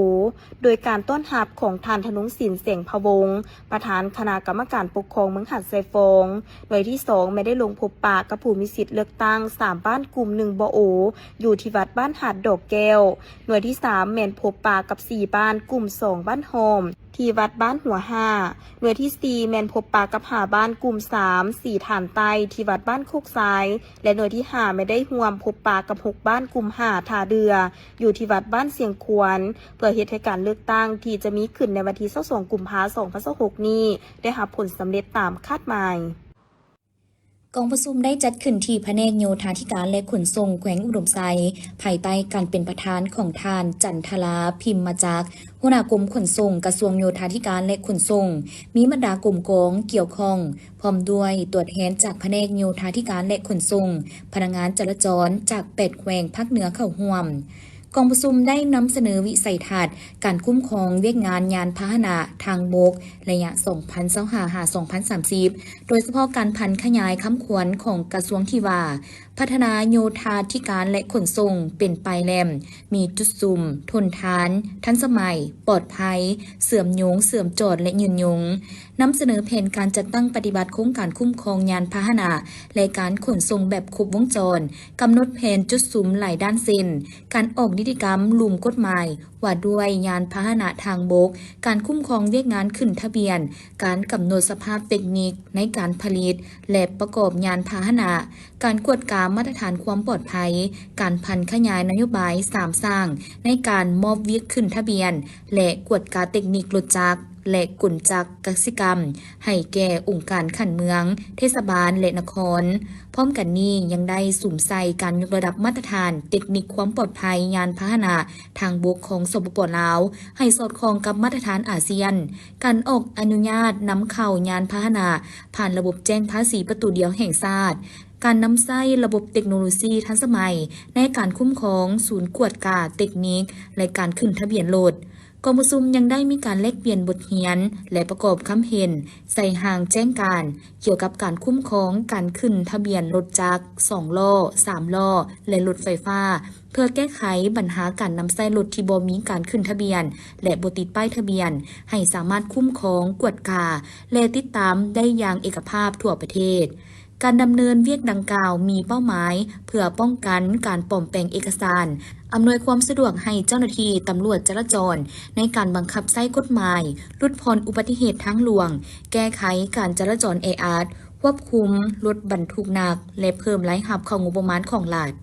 ໂດຍການຕ້ອນຮັບຂອງທ່ານ ທະນົງສິນ ແສງພະວົງ ປະທານຄະນະກຳມະການປົກຄອງເມືອງຫາດຊາຍຟອງ. ໜ່ວຍທີສອງ ແມ່ນໄດ້ລົງພົບປະກັບຜູ້ມີສິດເລືອກຕັ້ງສາມບ້ານ ກຸ່ມໜຶ່ງ ບໍ່ໂອ ຢູ່ທີ່ວັດບ້ານຫາດດອກແກ້ວ. ໜ່ວຍທີສາມ ແມ່ນພົບປະກັບສີ່ບ້ານ ກຸ່ມສອງ ບ້ານຫ້ອມ ທີ່ວັດບ້ານຫົວຫ້າ. ໜ່ວຍທີສີ່ ແມ່ນພົບປະກັບຫ້າບ້ານ ກຸ່ມສາມ ສີຖານໃຕ້ ທີ່ວັດບ້ານໂຄກຊາຍ ແລະ ໜ່ວຍທີຫ້າ ແມ່ນໄດ້ຮ່ວມພົບປະກັບຫົກບ້ານ ກຸ່ມຫ້າ ທ່າເດື່ອ ຢູ່ທີ່ວັດບ້ານຊຽງຄວນ ເພື່ອເຮັດໃຫ້ການເລືອກຕັ້ງທີ່ຈະມີຂຶ້ນໃນວັນທີຊາວສອງ ກຸມພາ ສອງພັນຊາວຫົກນີ້ ໄດ້ຮັບຜົນສຳເລັດຕາມຄາດໝາຍ. ກອງປະຊຸມໄດ້ຈັດຂຶ້ນທີ່ພະແນກໂຍທາທິການ ແລະ ຂົນສົ່ງແຂວງອຸດົມໄຊ, ພາຍໃຕ້ການເປັນປະທານຂອງທ່ານ ຈັນທະລາ ພິມມະຈັກ ຫົວໜ້າກົມຂົນສົ່ງ ກະຊວງໂຍທາທິການ ແລະ ຂົນສົ່ງ, ມີບັນດາກົມກອງກ່ຽວຂ້ອງ ພ້ອມດ້ວຍຕົວແທນຈາກພະແນກໂຍທາທິການ ແລະ ຂົນສົ່ງ, ພະນັກງານຈະລາຈອນຈາກແປດແຂວງພາກເໜືອເຂົ້າຮ່ວມ. ກອງປະຊຸມໄດ້ນຳສະເໜີວິໄສທັດການຄຸ້ມຄອງວຽກງານຍານພາຫະນະທາງບົກໄລຍະສອງພັນຊາວຫ້າ ຫາ ສອງພັນສາມສິບ ໂດຍສະເພາະການຜັນຂະຫຍາຍຄຳຂວັນຂອງກະຊວງທີ່ວ່າ ພັດທະນາໂຍທາທິການ ແລະ ຂົນສົ່ງເປັນປາຍແຫຼມ, ມີຈຸດຊຸມ, ທົນທານ, ທັນສະໄໝ, ປອດໄພ, ເຊື່ອມໂຍງ, ເຊື່ອມຈອດ ແລະ ຍືນຍົງ. ນຳສະເໜີແຜນການຈັດຕັ້ງປະຕິບັດໂຄງການຄຸ້ມຄອງຍານພາຫະນະ ແລະ ການຂົນສົ່ງແບບຄົບວົງຈອນ, ກຳນົດແຜນຈຸດຊຸມຫຼາຍດ້ານເຊັ່ນ ການອອກນິຕິກຳລຸ່ມກົດໝາຍວ່າດ້ວຍຍານພາຫະນະທາງບົກ, ການຄຸ້ມຄອງວຽກງານຂຶ້ນທະບຽນ, ການກຳນົດສະພາບເຕັກນິກໃນການຜະລິດ ແລະ ປະກອບຍານພາຫະນະ, ການກວດກາມາດຕະຖານຄວາມປອດໄພ, ການຜັນຂະຫຍາຍນະໂຍບາຍສາມສ້າງໃນການມອບວຽກຂຶ້ນທະບຽນ ແລະ ກວດກາເຕັກນິກລົດຈັກ ແລະ ກົນຈັກກະສິກຳ ໃຫ້ແກ່ອົງການຂັ້ນເມືອງ, ເທດສະບານ ແລະ ນະຄອນ. ພ້ອມກັນນີ້ຍັງໄດ້ສຸມໃສ່ການຍົກລະດັບມາດຕະຖານເຕັກນິກຄວາມປອດໄພຍານພາຫະນະທາງບົກຂອງ ສປປ ລາວ ໃຫ້ສອດຄ່ອງກັບມາດຕະຖານອາຊຽນ, ການອອກອະນຸຍາດນຳເຂົ້າຍານພາຫະນະຜ່ານລະບົບແຈ້ງພາສີປະຕູດຽວແຫ່ງຊາດ, ການນຳໃຊ້ລະບົບເຕັກໂນໂລຊີທັນສະໄໝໃນການຄຸ້ມຄອງ, ສູນກວດກາເຕັກນິກ ແລະ ການຂຶ້ນທະບຽນລົດ. ກອງປະຊຸມຍັງໄດ້ມີການແລກປ່ຽນບົດຮຽນ ແລະ ປະກອບຄຳເຫັນໃສ່ຮ່າງແຈ້ງການ ກ່ຽວກັບການຄຸ້ມຄອງການຂຶ້ນທະບຽນລົດຈັກສອງລໍ້, ສາມລໍ້ ແລະ ລົດໄຟຟ້າ ເພື່ອແກ້ໄຂບັນຫາການນຳໃຊ້ລົດທີ່ບໍ່ມີການຂຶ້ນທະບຽນ ແລະ ບໍ່ຕິດປ້າຍທະບຽນ ໃຫ້ສາມາດຄຸ້ມຄອງ, ກວດກາ ແລະ ຕິດຕາມໄດ້ຢ່າງເອກະພາບທົ່ວປະເທດ. ການດຳເນີນວຽກດັ່ງກ່າວມີເປົ້າໝາຍເພື່ອປ້ອງກັນການປອມແປງເອກະສານ, ອຳນວຍຄວາມສະດວກໃຫ້ເຈົ້າໜ້າທີ່ຕຳຫຼວດຈະລາຈອນໃນການບັງຄັບໃຊ້ກົດໝາຍ, ຫຼຸດຜ່ອນອຸບັດຕິເຫດທາງຫຼວງ, ແກ້ໄຂການຈະລາຈອນແອອັດ, ຄວບຄຸມລົດບັນທຸກໜັກ ແລະ ເພີ່ມລາຍຮັບເຂົ້າງົບປະມານຂອງລັດ.